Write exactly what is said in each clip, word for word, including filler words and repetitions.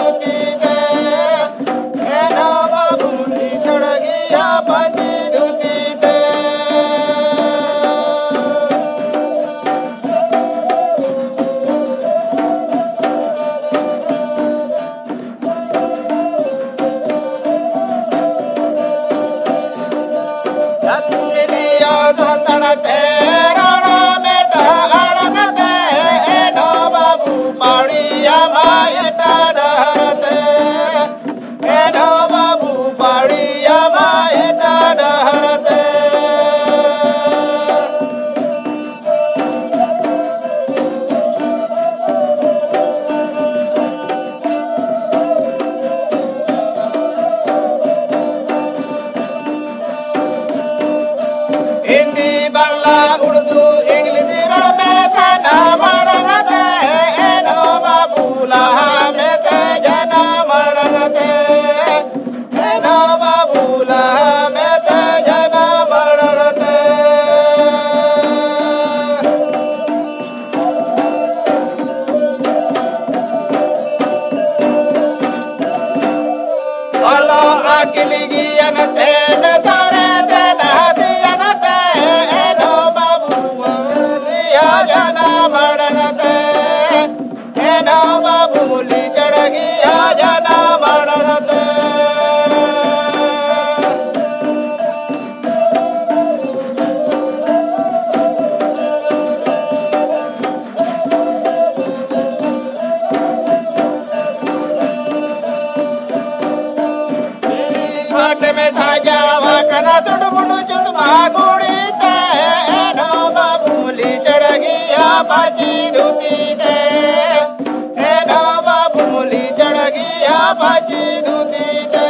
ᱫᱷᱩᱛᱤ ᱛᱮ, ᱮᱱᱦᱚᱸ ᱵᱟᱹᱵᱩ ᱞᱤᱪᱟᱹᱲ ᱜᱮᱭᱟ ᱯᱟᱹᱧᱪᱤ ᱫᱷᱩᱛᱤ ᱛᱮ᱾ ᱡᱟᱹᱛᱤ ᱢᱤᱞᱤᱭᱟ ᱥᱟᱱᱛᱟᱲ ᱛᱮ ᱨᱚᱲ ᱢᱮᱴᱟᱜ ᱟᱲᱟᱝ ᱛᱮ, ᱮᱱᱦᱚᱸ ᱵᱟᱹᱵᱩ ᱯᱟᱹᱣᱲᱤᱭᱟ ᱢᱟ ᱮᱴᱟᱜ ᱰᱟᱦᱟᱨ ᱛᱮ, ᱮᱱᱦᱚᱸ ᱵᱟᱹᱵᱩ ᱯᱟᱹᱣᱲᱤᱭᱟ ᱢᱟ ᱮᱴᱟᱜ ᱰᱟᱦᱟᱨ ᱛᱮ᱾ ᱦᱤᱱᱫᱤ, ᱵᱟᱝᱞᱟ, ᱩᱲᱫᱩ, ᱤᱝᱞᱤᱥ ᱨᱚᱲ ᱢᱮ ᱥᱟᱱᱟᱢ ᱟᱲᱟᱝ ᱛᱮ, ᱮᱱᱦᱚᱸ ᱵᱟᱹᱵᱩ ᱞᱟᱦᱟ ᱢᱮᱥᱮ ᱡᱟᱱᱟᱢ ᱟᱲᱟᱝ ᱛᱮ᱾ ᱮᱱᱦᱚᱸ ᱵᱟᱹᱵᱩ ᱞᱟᱦᱟ ᱢᱮᱥᱮ ᱡᱟᱱᱟᱢ ᱟᱲᱟᱝ ᱛᱮ᱾ ᱚᱞᱚᱜ ᱟᱹᱠᱤᱞ ᱜᱮᱭᱟᱱ ᱛᱮ ᱢᱮᱥᱟ ᱨᱮ ᱥᱮ ᱱᱟᱥᱮᱭᱟᱱ ᱛᱮ, ᱮᱱᱦᱚᱸ ᱵᱟᱹᱵᱩ ᱞᱤᱪᱟᱹᱲ ᱜᱮᱭᱟ ᱡᱟᱱᱟᱢ ᱟᱲᱟᱝ ᱛᱮ᱾ ᱮᱱᱦᱚᱸ ᱵᱟᱹᱵᱩ ᱞᱤᱪᱟᱹᱲ ᱜᱮᱭᱟ ᱡᱟᱱᱟᱢ ᱟᱲᱟᱝ ᱛᱮ᱾ ᱯᱟᱴ ᱢᱮ ᱥᱟᱡᱟᱣ ᱟᱠᱟᱱᱟ ᱥᱩᱰ ᱵᱩᱰ ᱪᱚᱥᱢᱟ ᱜᱷᱩᱲᱤ ᱛᱮ, ᱮᱱᱦᱚᱸ ᱵᱟᱹᱵᱩ ᱞᱤᱪᱟᱹᱲ ᱜᱮᱭᱟ ᱯᱟᱹᱧᱪᱤ ᱫᱷᱩᱛᱤ ᱛᱮ, ᱮᱱᱦᱚᱸ ᱵᱟᱹᱵᱩ ᱞᱤᱪᱟᱹᱲ ᱜᱮᱭᱟ ᱯᱟᱹᱧᱪᱤ ᱫᱷᱩᱛᱤ ᱛᱮ᱾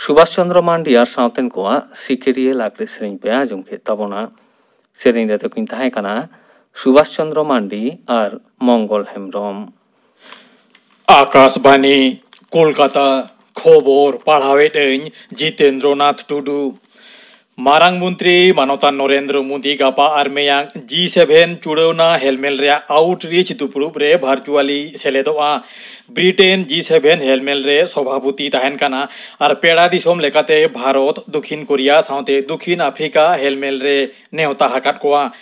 ᱥᱩᱵᱷᱟᱥ ᱪᱚᱱᱫᱨᱚ ᱢᱟᱱᱰᱤ ᱟᱨ ᱥᱟᱶᱛᱮᱱ ᱠᱚᱣᱟᱜ ᱥᱤᱠᱟᱹᱨᱤᱭᱟᱹ ᱞᱟᱜᱽᱲᱮ ᱥᱮᱨᱮᱧ ᱯᱮ ᱟᱸᱡᱚᱢ ᱠᱮᱫ ᱛᱟᱵᱚᱱᱟ᱾ ᱥᱮᱨᱮᱧ ᱨᱮᱫᱚ ᱠᱤᱱ ᱛᱟᱦᱮᱸ ᱠᱟᱱᱟ ᱥᱩᱵᱷᱟᱥ ᱪᱚᱱᱫᱨᱚ ᱢᱟᱱᱰᱤ ᱟᱨ ᱢᱚᱝᱜᱚᱞ ᱦᱮᱢᱵᱨᱚᱢ᱾ ᱟᱠᱟᱥᱵᱟᱱᱤ, ᱠᱳᱞᱠᱟᱛᱟ᱾ ᱠᱷᱚᱵᱚᱨ ᱯᱟᱲᱦᱟᱣᱮᱫ ᱟᱹᱧ ᱡᱤᱛᱮᱱᱫᱨᱚᱱᱟᱛᱷ ᱴᱩᱰᱩ᱾ ᱢᱟᱨᱟᱝ ᱢᱚᱱᱛᱨᱤ ᱢᱟᱱᱚᱛᱟᱱ ᱱᱚᱨᱮᱱᱫᱨᱚ ᱢᱳᱫᱤ ᱜᱟᱯᱟ ᱟᱨ ᱢᱮᱭᱟᱝ ᱡᱤ ᱥᱮᱵᱷᱮᱱ ᱪᱩᱲᱟᱹᱣᱱᱟ ᱦᱮᱞᱢᱮᱞ ᱨᱮᱭᱟᱜ ᱟᱣᱩᱴᱨᱤᱪ ᱫᱩᱯᱲᱩᱵ ᱨᱮ ᱵᱷᱟᱨᱪᱩᱣᱟᱞᱤ ᱥᱮᱞᱮᱫᱚᱜᱼᱟ᱾ ᱵᱨᱤᱴᱮᱱ ᱡᱤ ᱥᱮᱵᱷᱮᱱ ᱦᱮᱞᱢᱮᱞ ᱨᱮ ᱥᱚᱵᱷᱟᱯᱚᱛᱤ ᱛᱟᱦᱮᱱ ᱠᱟᱱᱟ ᱟᱨ ᱯᱮᱲᱟ ᱫᱤᱥᱚᱢ ᱞᱮᱠᱟᱛᱮ ᱵᱷᱟᱨᱚᱛ, ᱫᱚᱠᱷᱤᱱ ᱠᱳᱨᱤᱭᱟ ᱥᱟᱶᱛᱮ ᱫᱚᱠᱷᱤᱱ ᱟᱯᱷᱨᱤᱠᱟ ᱦᱮᱞᱢᱮᱞ ᱨᱮ ᱱᱮᱣᱛᱟ ᱟᱠᱟᱫ ᱠᱚᱣᱟ᱾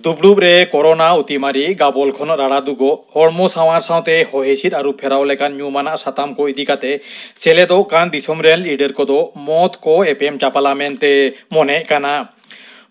ᱫᱩᱯᱲᱩᱵ ᱨᱮ ᱠᱳᱨᱳᱱᱟ ᱚᱛᱤᱢᱟᱨᱤ, ᱜᱟᱵᱚᱞ ᱠᱷᱚᱱ ᱨᱟᱲᱟ ᱫᱩᱜᱚᱜ, ᱦᱚᱲᱢᱚ ᱥᱟᱶᱟᱨ ᱥᱟᱶᱛᱮ ᱦᱚᱭ ᱦᱤᱸᱥᱤᱫ ᱟᱹᱨᱩ ᱯᱷᱮᱨᱟᱣ ᱞᱮᱠᱟᱱ ᱧᱩᱢᱟᱱᱟᱜ ᱥᱟᱛᱟᱢ ᱠᱚ ᱤᱫᱤ ᱠᱟᱛᱮ ᱥᱮᱞᱮᱫᱚᱜ ᱠᱟᱱ ᱫᱤᱥᱚᱢ ᱨᱮᱱ ᱞᱤᱰᱟᱨ ᱠᱚᱫᱚ ᱢᱚᱛ ᱠᱚ ᱮᱯᱮᱢ ᱪᱟᱯᱟᱞᱟ ᱢᱮᱱᱛᱮ ᱢᱚᱱᱮᱜ ᱠᱟᱱᱟ᱾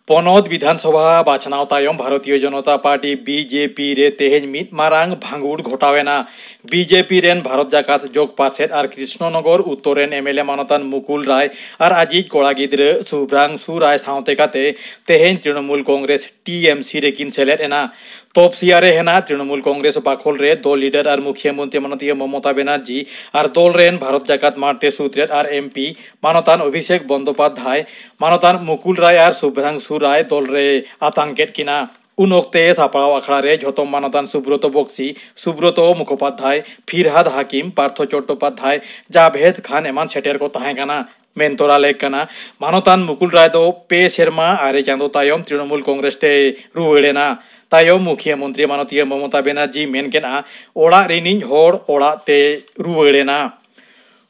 ᱯᱚᱱᱚᱛ ᱵᱤᱫᱷᱟᱱ ᱥᱚᱵᱷᱟ ᱵᱟᱪᱷᱱᱟᱣ ᱛᱟᱭᱚᱢ Bharatiya Janata party, B J P, ᱨᱮ ᱛᱮᱦᱮᱧ ᱢᱤᱫ ᱢᱟᱨᱟᱝ ᱵᱷᱟᱸᱜᱩᱲ ᱜᱷᱚᱴᱟᱣ ᱮᱱᱟ᱾ ᱵᱤ ᱡᱮ ᱯᱤ ᱨᱮᱱ ᱵᱷᱟᱨᱚᱛ ᱡᱟᱠᱟᱛ ᱡᱚᱜᱽ ᱯᱟᱨᱥᱮᱛ ᱟᱨ ᱠᱨᱤᱥᱱᱚᱱᱚᱜᱚᱨ ᱩᱛᱛᱚᱨ ᱨᱮᱱ ᱮᱢ ᱮᱞ ᱮ ᱢᱟᱱᱚᱛᱟᱱ ᱢᱩᱠᱩᱞ ᱨᱟᱭ ᱟᱨ ᱟᱡᱤᱡ ᱠᱚᱲᱟ ᱜᱤᱫᱽᱨᱟᱹ ᱥᱩᱵᱷᱨᱟᱝᱥᱩ ᱨᱟᱭ ᱥᱟᱶᱛᱮ ᱠᱟᱛᱮ ᱛᱮᱦᱮᱧ ᱛᱨᱤᱱᱚᱢᱩᱞ ᱠᱚᱝᱜᱨᱮᱥ, ᱴᱤ ᱮᱢ ᱥᱤ, ᱨᱮᱠᱤᱱ ᱥᱮᱞᱮᱫ ᱮᱱᱟ᱾ ᱛᱚᱯᱥᱤᱭᱟ ᱨᱮ ᱦᱮᱱᱟᱜ ᱛᱨᱤᱱᱚᱢᱩᱞ ᱠᱚᱝᱜᱨᱮᱥ ᱵᱟᱠᱷᱳᱞ ᱨᱮ ᱫᱚᱞ ᱞᱤᱰᱟᱨ ᱟᱨ ᱢᱩᱠᱷᱤᱭᱟᱹ ᱢᱚᱱᱛᱨᱤ ᱢᱟᱱᱚᱛᱤᱭᱟᱹ ᱢᱚᱢᱚᱛᱟ ᱵᱮᱱᱟᱨᱡᱤ ᱟᱨ ᱫᱚᱞ ᱨᱮᱱ ᱵᱷᱟᱨᱚᱛ ᱡᱟᱠᱟᱛ ᱢᱟᱲᱛᱮ ᱥᱩᱛᱨᱮᱛ ᱟᱨ ᱮᱢ ᱯᱤ ᱢᱟᱱᱚᱛᱟᱱ ᱚᱵᱷᱤᱥᱮᱠ ᱵᱚᱱᱫᱳᱯᱟᱫᱷᱭᱟᱭ, ᱢᱟᱱᱚᱛᱟᱱ ᱢᱩᱠᱩᱞ ᱨᱟᱭ ᱟᱨ ᱥᱩᱵᱷᱨᱟᱝᱥᱩ ᱨᱟᱭ ᱫᱚᱞ ᱨᱮ ᱟᱛᱟᱝ ᱠᱮᱫ ᱠᱤᱱᱟ᱾ ᱩᱱ ᱚᱠᱛᱮ ᱥᱟᱯᱲᱟᱣ ᱟᱠᱷᱲᱟ ᱨᱮ ᱡᱷᱚᱛᱚᱢ ᱢᱟᱱᱚᱛᱟᱱ ᱥᱩᱵᱨᱚᱛᱚ ᱵᱚᱠᱥᱤ, ᱥᱩᱵᱨᱚᱛᱚ ᱢᱩᱠᱷᱳᱯᱟᱫᱷᱭᱟᱭ, ᱯᱷᱤᱨᱦᱟᱫ ᱦᱟᱠᱤᱢ, ᱯᱟᱨᱛᱷᱚ ᱪᱚᱴᱴᱳᱯᱟᱫᱷᱭᱟᱭ, ᱡᱟᱵᱷᱮᱫ ᱠᱷᱟᱱ ᱮᱢᱟᱱ ᱥᱮᱴᱮᱨ ᱠᱚ ᱛᱟᱦᱮᱸ ᱠᱟᱱᱟ᱾ ᱢᱮᱱ ᱛᱚᱨᱟ ᱞᱮᱠ ᱠᱟᱱᱟ, ᱢᱟᱱᱚᱛᱟᱱ ᱢᱩᱠᱩᱞ ᱨᱟᱭ ᱫᱚ ᱯᱮ ᱥᱮᱨᱢᱟ ᱟᱨᱮ ᱪᱟᱸᱫᱚ ᱛᱟᱭᱚᱢ ᱛᱨᱤᱱᱚᱢᱩᱞ ᱠᱚᱝᱜᱨᱮᱥ ᱛᱮᱭ ᱨᱩᱣᱟᱹᱲ ᱮᱱᱟ᱾ ᱛᱟᱭᱚᱢ ᱢᱩᱠᱷᱤᱭᱟᱹ ᱢᱚᱱᱛᱨᱤ ᱢᱟᱱᱚᱛᱤᱭᱟᱹ ᱢᱚᱢᱚᱛᱟ ᱵᱮᱱᱟᱨᱡᱤ ᱢᱮᱱ ᱠᱮᱫᱼᱟ, ᱚᱲᱟᱜ ᱨᱤᱱᱤᱡ ᱦᱚᱲ ᱚᱲᱟᱜ ᱛᱮ ᱨᱩᱣᱟᱹᱲ ᱮᱱᱟ᱾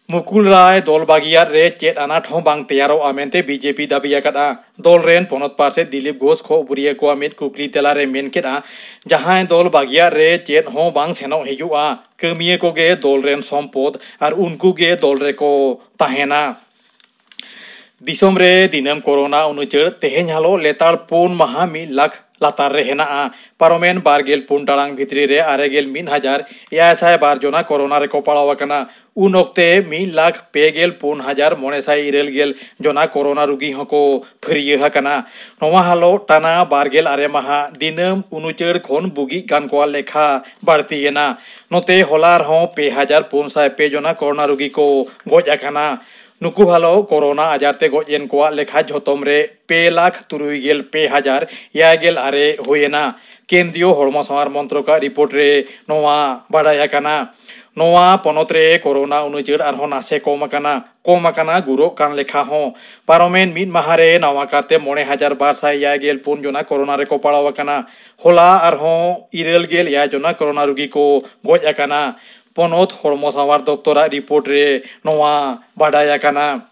ᱢᱩᱠᱩᱞ ᱨᱟᱭ ᱫᱚᱞ ᱵᱟᱹᱜᱤᱭᱟᱫ ᱨᱮ ᱪᱮᱫ ᱟᱱᱟᱴ ᱦᱚᱸ ᱵᱟᱝ ᱛᱮᱭᱟᱨᱚᱜᱼᱟ ᱢᱮᱱᱛᱮ ᱵᱤ ᱡᱮ ᱯᱤ ᱫᱟᱹᱵᱤ ᱟᱠᱟᱫᱼᱟ᱾ ᱫᱚᱞ ᱨᱮᱱ ᱯᱚᱱᱚᱛ ᱯᱟᱨᱥᱮᱛ ᱫᱤᱞᱤᱯ ᱜᱷᱳᱥ ᱠᱷᱚᱵᱚᱨᱤᱭᱟᱹ ᱠᱚᱣᱟᱜ ᱢᱤᱫ ᱠᱩᱠᱞᱤ ᱛᱮᱞᱟ ᱨᱮ ᱢᱮᱱ ᱠᱮᱫᱼᱟ, ᱡᱟᱦᱟᱸᱭ ᱫᱚᱞ ᱵᱟᱹᱜᱤᱭᱟᱫ ᱨᱮ ᱪᱮᱫ ᱦᱚᱸ ᱵᱟᱝ ᱥᱮᱱᱚᱜ ᱦᱤᱡᱩᱜᱼᱟ, ᱠᱟᱹᱢᱤᱭᱟᱹ ᱠᱚᱜᱮ ᱫᱚᱞ ᱨᱮᱱ ᱥᱚᱢᱯᱚᱫ ᱟᱨ ᱩᱱᱠᱩ ᱜᱮ ᱫᱚᱞ ᱨᱮᱠᱚ ᱛᱟᱦᱮᱱᱟ᱾ ᱫᱤᱥᱚᱢ ᱨᱮ ᱫᱤᱱᱟᱹᱢ ᱠᱳᱨᱳᱱᱟ ᱩᱱᱩᱪᱟᱹᱲ ᱛᱮᱦᱮᱧ ᱦᱟᱞᱚᱜ ᱞᱮᱛᱟᱲ ᱯᱩᱱ ᱢᱟᱦᱟ ᱢᱤᱫ ᱞᱟᱠᱷ ᱞᱟᱛᱟᱨ ᱨᱮ ᱦᱮᱱᱟᱜᱼᱟ᱾ ᱯᱟᱨᱚᱢᱮᱱ ᱵᱟᱨ ᱜᱮᱞ ᱯᱩᱱ ᱴᱟᱲᱟᱝ ᱵᱷᱤᱛᱨᱤ ᱨᱮ ᱟᱨᱮ ᱜᱮᱞ ᱢᱤᱫ ᱦᱟᱡᱟᱨ ᱮᱭᱟᱭ ᱥᱟᱭ ᱵᱟᱨ ᱡᱚᱱᱟ ᱠᱳᱨᱳᱱᱟ ᱨᱮᱠᱚ ᱯᱟᱲᱟᱣ ᱟᱠᱟᱱᱟ᱾ ᱩᱱ ᱚᱠᱛᱮ ᱢᱤᱫ ᱞᱟᱠᱷ ᱯᱮ ᱜᱮᱞ ᱯᱩᱱ ᱦᱟᱡᱟᱨ ᱢᱚᱬᱮ ᱥᱟᱭ ᱤᱨᱟᱹᱞ ᱜᱮᱞ ᱡᱚᱱᱟ ᱠᱳᱨᱳᱱᱟ ᱨᱩᱜᱤ ᱦᱚᱸᱠᱚ ᱯᱷᱟᱹᱨᱭᱟᱹ ᱟᱠᱟᱱᱟ᱾ ᱱᱚᱣᱟ ᱦᱟᱞᱚᱜ ᱴᱟᱱᱟ ᱵᱟᱨ ᱜᱮᱞ ᱟᱨᱮ ᱢᱟᱦᱟ ᱫᱤᱱᱟᱹᱢ ᱩᱱᱩᱪᱟᱹᱲ ᱠᱷᱚᱱ ᱵᱩᱜᱤᱜ ᱠᱟᱱ ᱠᱚᱣᱟᱜ ᱞᱮᱠᱷᱟ ᱵᱟᱹᱲᱛᱤᱭᱮᱱᱟ᱾ ᱱᱚᱛᱮ ᱦᱚᱞᱟ ᱨᱮᱦᱚᱸ ᱯᱮ ᱦᱟᱡᱟᱨ ᱯᱩᱱ ᱥᱟᱭ ᱯᱮ ᱡᱚᱱᱟ ᱠᱳᱨᱳᱱᱟ ᱨᱩᱜᱤ ᱠᱚ ᱜᱚᱡ ᱟᱠᱟᱱᱟ᱾ ᱱᱩᱠᱩ ᱦᱟᱞᱚᱜ ᱠᱳᱨᱳᱱᱟ ᱟᱡᱟᱨ ᱛᱮ ᱜᱚᱡ ᱮᱱ ᱠᱚᱣᱟᱜ ᱞᱮᱠᱷᱟ ᱡᱷᱚᱛᱚᱢ ᱨᱮ ᱯᱮ ᱞᱟᱠᱷ ᱛᱩᱨᱩᱭ ᱜᱮᱞ ᱯᱮ ᱦᱟᱡᱟᱨ ᱮᱭᱟᱭ ᱜᱮᱞ ᱟᱨᱮ ᱦᱩᱭᱮᱱᱟ᱾ ᱠᱮᱱᱫᱨᱤᱭᱚ ᱦᱚᱲᱢᱚ ᱥᱟᱶᱟᱨ ᱢᱚᱱᱛᱨᱚᱠᱟᱜ ᱨᱤᱯᱳᱨᱴ ᱨᱮ ᱱᱚᱣᱟ ᱵᱟᱰᱟᱭ ᱟᱠᱟᱱᱟ᱾ ᱱᱚᱣᱟ ᱯᱚᱱᱚᱛ ᱨᱮ ᱠᱳᱨᱳᱱᱟ ᱩᱱᱩᱪᱟᱹᱲ ᱟᱨᱦᱚᱸ ᱱᱟᱥᱮ ᱠᱚᱢ ᱟᱠᱟᱱᱟ, ᱠᱚᱢ ᱟᱠᱟᱱᱟ ᱜᱩᱨᱚᱜ ᱠᱟᱱ ᱞᱮᱠᱷᱟ ᱦᱚᱸ᱾ ᱯᱟᱨᱚᱢᱮᱱ ᱢᱤᱫ ᱢᱟᱦᱟ ᱨᱮ ᱱᱟᱣᱟ ᱠᱟᱨᱛᱮ ᱢᱚᱬᱮ ᱦᱟᱡᱟᱨ ᱵᱟᱨ ᱥᱟᱭ ᱮᱭᱟᱭ ᱜᱮᱞ ᱯᱩᱱ ᱡᱚᱱᱟ ᱠᱳᱨᱳᱱᱟ ᱨᱮᱠᱚ ᱯᱟᱲᱟᱣ ᱟᱠᱟᱱᱟ᱾ ᱦᱚᱞᱟ ᱟᱨᱦᱚᱸ ᱤᱨᱟᱹᱞ ᱜᱮᱞ ᱮᱭᱟᱭ ᱡᱚᱱᱟ ᱠᱳᱨᱳᱱᱟ ᱨᱩᱜᱤ ᱠᱚ ᱜᱚᱡ ᱟᱠᱟᱱᱟ᱾ ᱯᱚᱱᱚᱛ ᱦᱚᱲᱢᱚ ᱥᱟᱶᱟᱨ ᱫᱚᱯᱛᱚᱨᱟᱜ ᱨᱤᱯᱳᱨᱴ ᱨᱮ ᱱᱚᱣᱟ ᱵᱟᱰᱟᱭ ᱟᱠᱟᱱᱟ᱾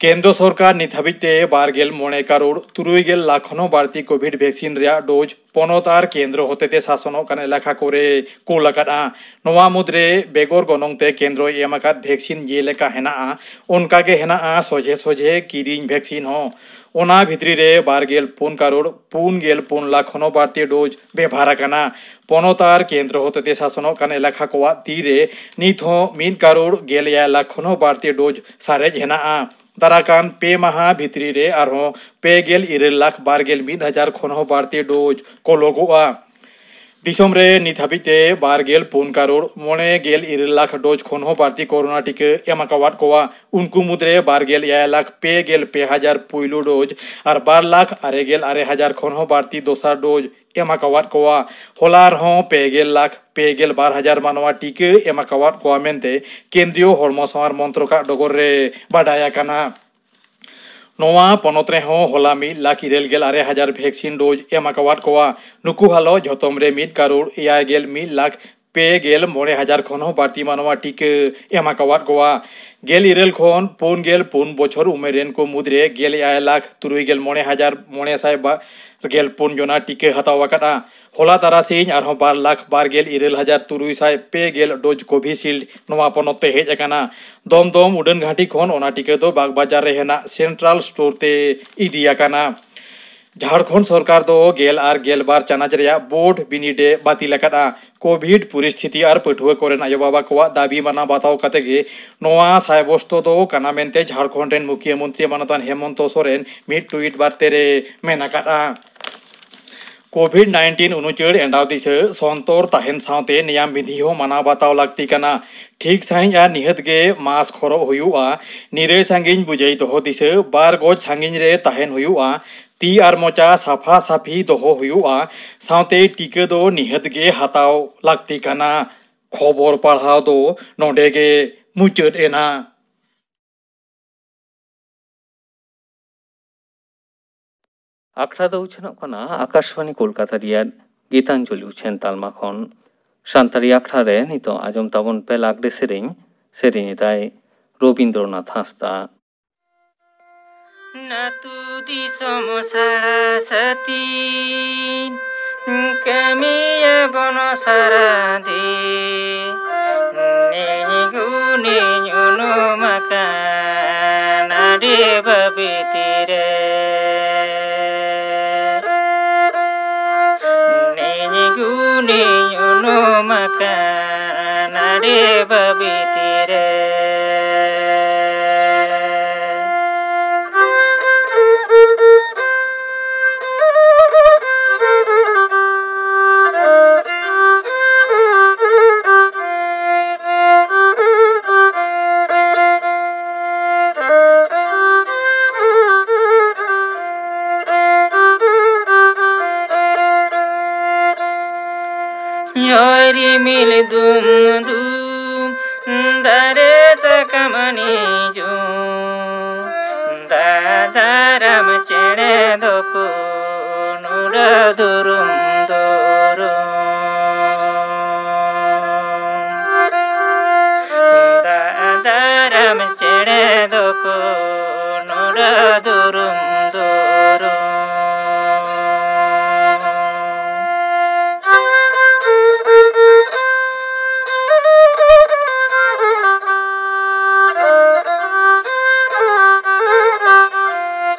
ᱠᱮᱱᱫᱨᱚ ᱥᱚᱨᱠᱟᱨ ᱱᱤᱛ ᱦᱟᱹᱵᱤᱡ ᱛᱮ ᱵᱟᱨ ᱜᱮᱞ ᱢᱚᱬᱮ ᱠᱟᱨᱳᱲ ᱛᱩᱨᱩᱭ ᱜᱮᱞ ᱞᱟᱠᱷ ᱠᱷᱚᱱ ᱦᱚᱸ ᱵᱟᱹᱲᱛᱤ ᱠᱳᱵᱷᱤᱰ ᱵᱷᱮᱠᱥᱤᱱ ᱨᱮᱭᱟᱜ ᱰᱳᱡᱽ ᱯᱚᱱᱚᱛ ᱟᱨ ᱠᱮᱱᱫᱨᱚ ᱦᱚᱛᱮᱛᱮ ᱥᱟᱥᱚᱱᱚᱜ ᱠᱟᱱ ᱮᱞᱟᱠᱟ ᱠᱚᱨᱮ ᱠᱩᱞ ᱟᱠᱟᱫᱼᱟ᱾ ᱱᱚᱣᱟ ᱢᱩᱫᱽᱨᱮ ᱵᱮᱜᱚᱨ ᱜᱚᱱᱚᱝ ᱛᱮ ᱠᱮᱱᱫᱨᱚᱭ ᱮᱢ ᱟᱠᱟᱫ ᱵᱷᱮᱠᱥᱤᱱ ᱡᱮᱞᱮᱠᱟ ᱦᱮᱱᱟᱜᱼᱟ, ᱚᱱᱠᱟ ᱜᱮ ᱦᱮᱱᱟᱜᱼᱟ ᱥᱚᱡᱷᱮ ᱥᱚᱡᱷᱮ ᱠᱤᱨᱤᱧ ᱵᱷᱮᱠᱥᱤᱱ ᱦᱚᱸ᱾ ᱚᱱᱟ ᱵᱷᱤᱛᱨᱤ ᱨᱮ ᱵᱟᱨ ᱜᱮᱞ ᱯᱩᱱ ᱠᱟᱨᱳᱲ ᱯᱩᱱ ᱜᱮᱞ ᱯᱩᱱ ᱞᱟᱠᱷ ᱠᱷᱚᱱ ᱦᱚᱸ ᱵᱟᱹᱲᱛᱤ ᱰᱳᱡᱽ ᱵᱮᱵᱷᱟᱨ ᱟᱠᱟᱱᱟ᱾ ᱯᱚᱱᱚᱛ ᱟᱨ ᱠᱮᱱᱫᱨᱚ ᱦᱚᱛᱮᱛᱮ ᱥᱟᱥᱚᱱᱚᱜ ᱠᱟᱱ ᱮᱞᱟᱠᱟ ᱠᱚᱣᱟᱜ ᱛᱤᱨᱮ ᱱᱤᱛ ᱦᱚᱸ ᱢᱤᱫ ᱠᱟᱨᱳᱲ ᱜᱮᱞ ᱮᱭᱟᱭ ᱞᱟᱠᱷ ᱠᱷᱚᱱ ᱦᱚᱸ ᱵᱟᱹᱲᱛᱤ ᱰᱳᱡᱽ ᱥᱟᱨᱮᱡ ᱦᱮᱱᱟᱜᱼᱟ᱾ ᱫᱟᱨᱟᱠᱟᱱ ᱯᱮ ᱢᱟᱦᱟ ᱵᱷᱤᱛᱨᱤ ᱨᱮ ᱟᱨᱦᱚᱸ ᱯᱮ ᱜᱮᱞ ᱤᱨᱟᱹᱞ ᱞᱟᱠᱷ ᱵᱟᱨ ᱜᱮᱞ ᱢᱤᱫ ᱦᱟᱡᱟᱨ ᱠᱷᱚᱱ ᱦᱚᱸ ᱵᱟᱹᱲᱛᱤ ᱰᱳᱡᱽ ᱠᱚᱞᱚᱜᱚᱜᱼᱟ᱾ ᱫᱤᱥᱚᱢ ᱨᱮ ᱱᱤᱛ ᱦᱟᱹᱵᱤᱡ ᱛᱮ ᱵᱟᱨ ᱜᱮᱞ ᱯᱩᱱ ᱠᱟᱨᱳᱲ ᱢᱚᱬᱮ ᱜᱮᱞ ᱤᱨᱟᱹᱞ ᱞᱟᱠᱷ ᱰᱳᱡᱽ ᱠᱷᱚᱱ ᱦᱚᱸ ᱵᱟᱹᱲᱛᱤ ᱠᱳᱨᱳᱱᱟ ᱴᱤᱠᱟᱹ ᱮᱢ ᱟᱠᱟᱣᱟᱫ ᱠᱚᱣᱟ᱾ ᱩᱱᱠᱩ ᱢᱩᱫᱽᱨᱮ ᱵᱟᱨ ᱜᱮᱞ ᱮᱭᱟᱭ ᱞᱟᱠᱷ ᱯᱮ ᱜᱮᱞ ᱯᱮ ᱦᱟᱡᱟᱨ ᱯᱩᱭᱞᱩ ᱰᱳᱡᱽ ᱟᱨ ᱵᱟᱨ ᱞᱟᱠᱷ ᱟᱨᱮ ᱜᱮᱞ ᱟᱨᱮ ᱦᱟᱡᱟᱨ ᱠᱷᱚᱱ ᱦᱚᱸ ᱵᱟᱹᱲᱛᱤ ᱫᱚᱥᱟᱨ ᱰᱳᱡᱽ ᱮᱢ ᱟᱠᱟᱣᱟᱫ ᱠᱚᱣᱟ᱾ ᱦᱚᱞᱟ ᱨᱮᱦᱚᱸ ᱯᱮ ᱜᱮᱞ ᱞᱟᱠᱷ ᱯᱮ ᱜᱮᱞ ᱵᱟᱨ ᱦᱟᱡᱟᱨ ᱢᱟᱱᱣᱟ ᱴᱤᱠᱟᱹ ᱮᱢ ᱟᱠᱟᱣᱟᱫ ᱠᱚᱣᱟ ᱢᱮᱱᱛᱮ ᱠᱮᱱᱫᱨᱤᱭᱚ ᱦᱚᱲᱢᱚ ᱥᱟᱶᱟᱨ ᱢᱚᱱᱛᱨᱚᱠᱟᱜ ᱰᱚᱜᱚᱨ ᱨᱮ ᱵᱟᱰᱟᱭ ᱟᱠᱟᱱᱟ᱾ ᱱᱚᱣᱟ ᱯᱚᱱᱚᱛ ᱨᱮᱦᱚᱸ ᱦᱚᱞᱟ ᱢᱤᱫ ᱞᱟᱠᱷ ᱤᱨᱟᱹᱞ ᱜᱮᱞ ᱟᱨᱮ ᱦᱟᱡᱟᱨ ᱵᱷᱮᱠᱥᱤᱱ ᱰᱳᱡᱽ ᱮᱢ ᱟᱠᱟᱣᱟᱫ ᱠᱚᱣᱟ᱾ ᱱᱩᱠᱩ ᱦᱟᱞᱚ ᱡᱷᱚᱛᱚᱢ ᱨᱮ ᱢᱤᱫ ᱠᱟᱨᱳᱲ ᱮᱭᱟᱭ ᱜᱮᱞ ᱢᱤᱫ ᱞᱟᱠᱷ ᱯᱮ ᱜᱮᱞ ᱢᱚᱬᱮ ᱦᱟᱡᱟᱨ ᱠᱷᱚᱱ ᱦᱚᱸ ᱵᱟᱹᱲᱛᱤ ᱢᱟᱱᱣᱟ ᱴᱤᱠᱟᱹ ᱮᱢ ᱟᱠᱟᱣᱟᱫ ᱠᱚᱣᱟ᱾ ᱜᱮᱞ ᱤᱨᱟᱹᱞ ᱠᱷᱚᱱ ᱯᱩᱱ ᱜᱮᱞ ᱯᱩᱱ ᱵᱚᱪᱷᱚᱨ ᱩᱢᱮᱨ ᱨᱮᱱ ᱠᱚ ᱢᱩᱫᱽᱨᱮ ᱜᱮᱞ ᱮᱭᱟᱭ ᱞᱟᱠᱷ ᱛᱩᱨᱩᱭ ᱜᱮᱞ ᱢᱚᱬᱮ ᱦᱟᱡᱟᱨ ᱢᱚᱬᱮ ᱥᱟᱭ ᱵᱟᱨ ᱜᱮᱞ ᱯᱩᱱ ᱡᱚᱱᱟ ᱴᱤᱠᱟᱹ ᱦᱟᱛᱟᱣ ᱟᱠᱟᱫᱼᱟ᱾ ᱦᱚᱞᱟ ᱛᱟᱨᱟᱥᱤᱧ ᱟᱨᱦᱚᱸ ᱵᱟᱨ ᱞᱟᱠᱷ ᱵᱟᱨ ᱜᱮᱞ ᱤᱨᱟᱹᱞ ᱦᱟᱡᱟᱨ ᱛᱩᱨᱩᱭ ᱥᱟᱭ ᱯᱮ ᱜᱮᱞ ᱰᱳᱡᱽ ᱠᱳᱵᱷᱤᱥᱤᱞᱰ ᱱᱚᱣᱟ ᱯᱚᱱᱚᱛ ᱛᱮ ᱦᱮᱡ ᱟᱠᱟᱱᱟ᱾ ᱫᱚᱢᱫᱚᱢ ᱩᱰᱟᱹᱱ ᱜᱷᱟᱹᱴᱤ ᱠᱷᱚᱱ ᱚᱱᱟ ᱴᱤᱠᱟᱹ ᱫᱚ ᱵᱟᱜᱽᱵᱟᱡᱟᱨ ᱨᱮ ᱦᱮᱱᱟᱜ ᱥᱮᱱᱴᱨᱟᱞ ᱥᱴᱳᱨ ᱛᱮ ᱤᱫᱤ ᱟᱠᱟᱱᱟ᱾ ᱡᱷᱟᱲᱠᱷᱚᱸᱰ ᱥᱚᱨᱠᱟᱨ ᱫᱚ ᱜᱮᱞ ᱟᱨ ᱜᱮᱞ ᱵᱟᱨ ᱪᱟᱱᱟᱪ ᱨᱮᱭᱟᱜ ᱵᱳᱨᱰ ᱵᱤᱱᱤᱰ ᱮ ᱵᱟᱹᱛᱤᱞ ᱟᱠᱟᱫᱼᱟ᱾ ᱠᱳᱵᱷᱤᱰ ᱯᱚᱨᱤᱥᱛᱷᱤᱛᱤ ᱟᱨ ᱯᱟᱹᱴᱷᱩᱣᱟᱹ ᱠᱚᱨᱮᱱ ᱟᱭᱳᱼᱵᱟᱵᱟ ᱠᱚᱣᱟᱜ ᱫᱟᱹᱵᱤ ᱢᱟᱱᱟᱣ ᱵᱟᱛᱟᱣ ᱠᱟᱛᱮ ᱜᱮ ᱱᱚᱣᱟ ᱥᱟᱭᱵᱚᱥᱛᱚ ᱫᱚ ᱠᱟᱱᱟ ᱢᱮᱱᱛᱮ ᱡᱷᱟᱲᱠᱷᱚᱸᱰ ᱨᱮᱱ ᱢᱩᱠᱷᱭᱟᱹ ᱢᱚᱱᱛᱨᱤ ᱢᱟᱱᱚᱛᱟᱱ ᱦᱮᱢᱚᱱᱛᱚ ᱥᱚᱨᱮᱱ ᱢᱤᱫ ᱴᱩᱭᱤᱴ ᱵᱟᱨᱛᱮ ᱨᱮ ᱢᱮᱱ ᱟᱠᱟᱫᱼᱟ᱾ ᱠᱳᱵᱷᱤᱰ ᱱᱟᱭᱤᱱᱴᱤᱱ ᱩᱱᱩᱪᱟᱹᱲ ᱮᱸᱰᱟᱣ ᱫᱤᱥᱟᱹ ᱥᱚᱱᱛᱚᱨ ᱛᱟᱦᱮᱱ ᱥᱟᱶᱛᱮ ᱱᱤᱭᱟᱢ ᱵᱤᱫᱷᱤ ᱦᱚᱸ ᱢᱟᱱᱟᱣ ᱵᱟᱛᱟᱣ ᱞᱟᱹᱠᱛᱤ ᱠᱟᱱᱟ᱾ ᱴᱷᱤᱠ ᱥᱟᱺᱦᱤᱡ ᱟᱨ ᱱᱤᱦᱟᱹᱛ ᱜᱮ ᱢᱟᱥᱠ ᱦᱚᱨᱚᱜ ᱦᱩᱭᱩᱜᱼᱟ᱾ ᱱᱤᱨᱟᱹᱭ ᱥᱟᱺᱜᱤᱧ ᱵᱩᱡᱟᱹᱭ ᱫᱚᱦᱚ ᱫᱤᱥᱟᱹ ᱵᱟᱨ ᱜᱚᱡ ᱥᱟᱺᱜᱤᱧ ᱨᱮ ᱛᱟᱦᱮᱱ ᱦᱩᱭᱩᱜᱼᱟ᱾ ᱛᱤ ᱟᱨ ᱢᱚᱪᱟ ᱥᱟᱯᱷᱟ ᱥᱟᱯᱷᱤ ᱫᱚᱦᱚ ᱦᱩᱭᱩᱜᱼᱟ᱾ ᱥᱟᱶᱛᱮ ᱴᱤᱠᱟᱹ ᱫᱚ ᱱᱤᱦᱟᱹᱛ ᱜᱮ ᱦᱟᱛᱟᱣ ᱞᱟᱹᱠᱛᱤ ᱠᱟᱱᱟ᱾ ᱠᱷᱚᱵᱚᱨ ᱯᱟᱲᱦᱟᱣ ᱫᱚ ᱱᱚᱰᱮ ᱜᱮ ᱢᱩᱪᱟᱹᱫ ᱮᱱᱟ᱾ ᱟᱠᱷᱲᱟ ᱫᱚ ᱩᱪᱷᱟᱹᱱᱚᱜ ᱠᱟᱱᱟ ᱟᱠᱟᱥᱵᱟᱬᱤ ᱠᱳᱞᱠᱟᱛᱟ ᱨᱮᱭᱟᱜ ᱜᱤᱛᱟᱧᱡᱚᱞᱤ ᱩᱪᱷᱟᱹᱱ ᱛᱟᱞᱢᱟ ᱠᱷᱚᱱ᱾ ᱥᱟᱱᱛᱟᱲᱤ ᱟᱠᱷᱲᱟ ᱨᱮ ᱱᱤᱛᱚᱜ ᱟᱸᱡᱚᱢ ᱛᱟᱵᱚᱱ ᱯᱮ ᱞᱟᱜᱽᱲᱮ ᱥᱮᱨᱮᱧ᱾ ᱥᱮᱨᱮᱧ ᱮᱫᱟᱭ ᱨᱚᱵᱤᱱᱫᱨᱚᱱᱟᱛᱷ ᱦᱟᱸᱥᱫᱟ᱾ ᱟᱹᱛᱩ ᱫᱤᱥᱚᱢ ᱥᱟᱲᱟ ᱥᱟᱹᱛᱤ, ᱠᱟᱹᱢᱤᱭᱟᱵᱚᱱ ᱥᱟᱨᱟ ᱫᱤᱱ᱾ ᱱᱤᱧ ᱜᱩᱱᱤᱧ ᱩᱱᱩᱢ ᱟᱠᱟᱱ ᱟᱹᱰᱤ ᱵᱟᱹᱵᱤ ᱛᱤᱨᱮ᱾ ᱱᱤᱧ ᱜᱩᱱᱤᱧ ᱩᱱᱩᱢ ᱟᱠᱟᱱ ᱟᱹᱰᱤ ᱵᱟᱹᱵᱤ ᱛᱤᱨᱮ᱾ ᱦᱚᱭ ᱨᱤᱢᱤᱞ ᱫᱩᱢ ᱫᱩᱢ, ᱫᱟᱨᱮ ᱥᱟᱠᱟᱢ ᱱᱤᱡᱩᱢ, ᱫᱟᱫᱟᱨᱟᱢ ᱪᱮᱬᱮ ᱫᱚᱠᱚ ᱱᱩᱰᱟᱹ ᱫᱩᱨᱩᱢ ᱫᱩᱨᱩᱢ᱾ ᱫᱟᱫᱟᱨᱟᱢ ᱪᱮᱬᱮ ᱫᱚᱠᱚ ᱱᱩᱰᱟᱹ ᱫᱩᱨᱩᱢ ᱫᱩᱨᱩᱢ᱾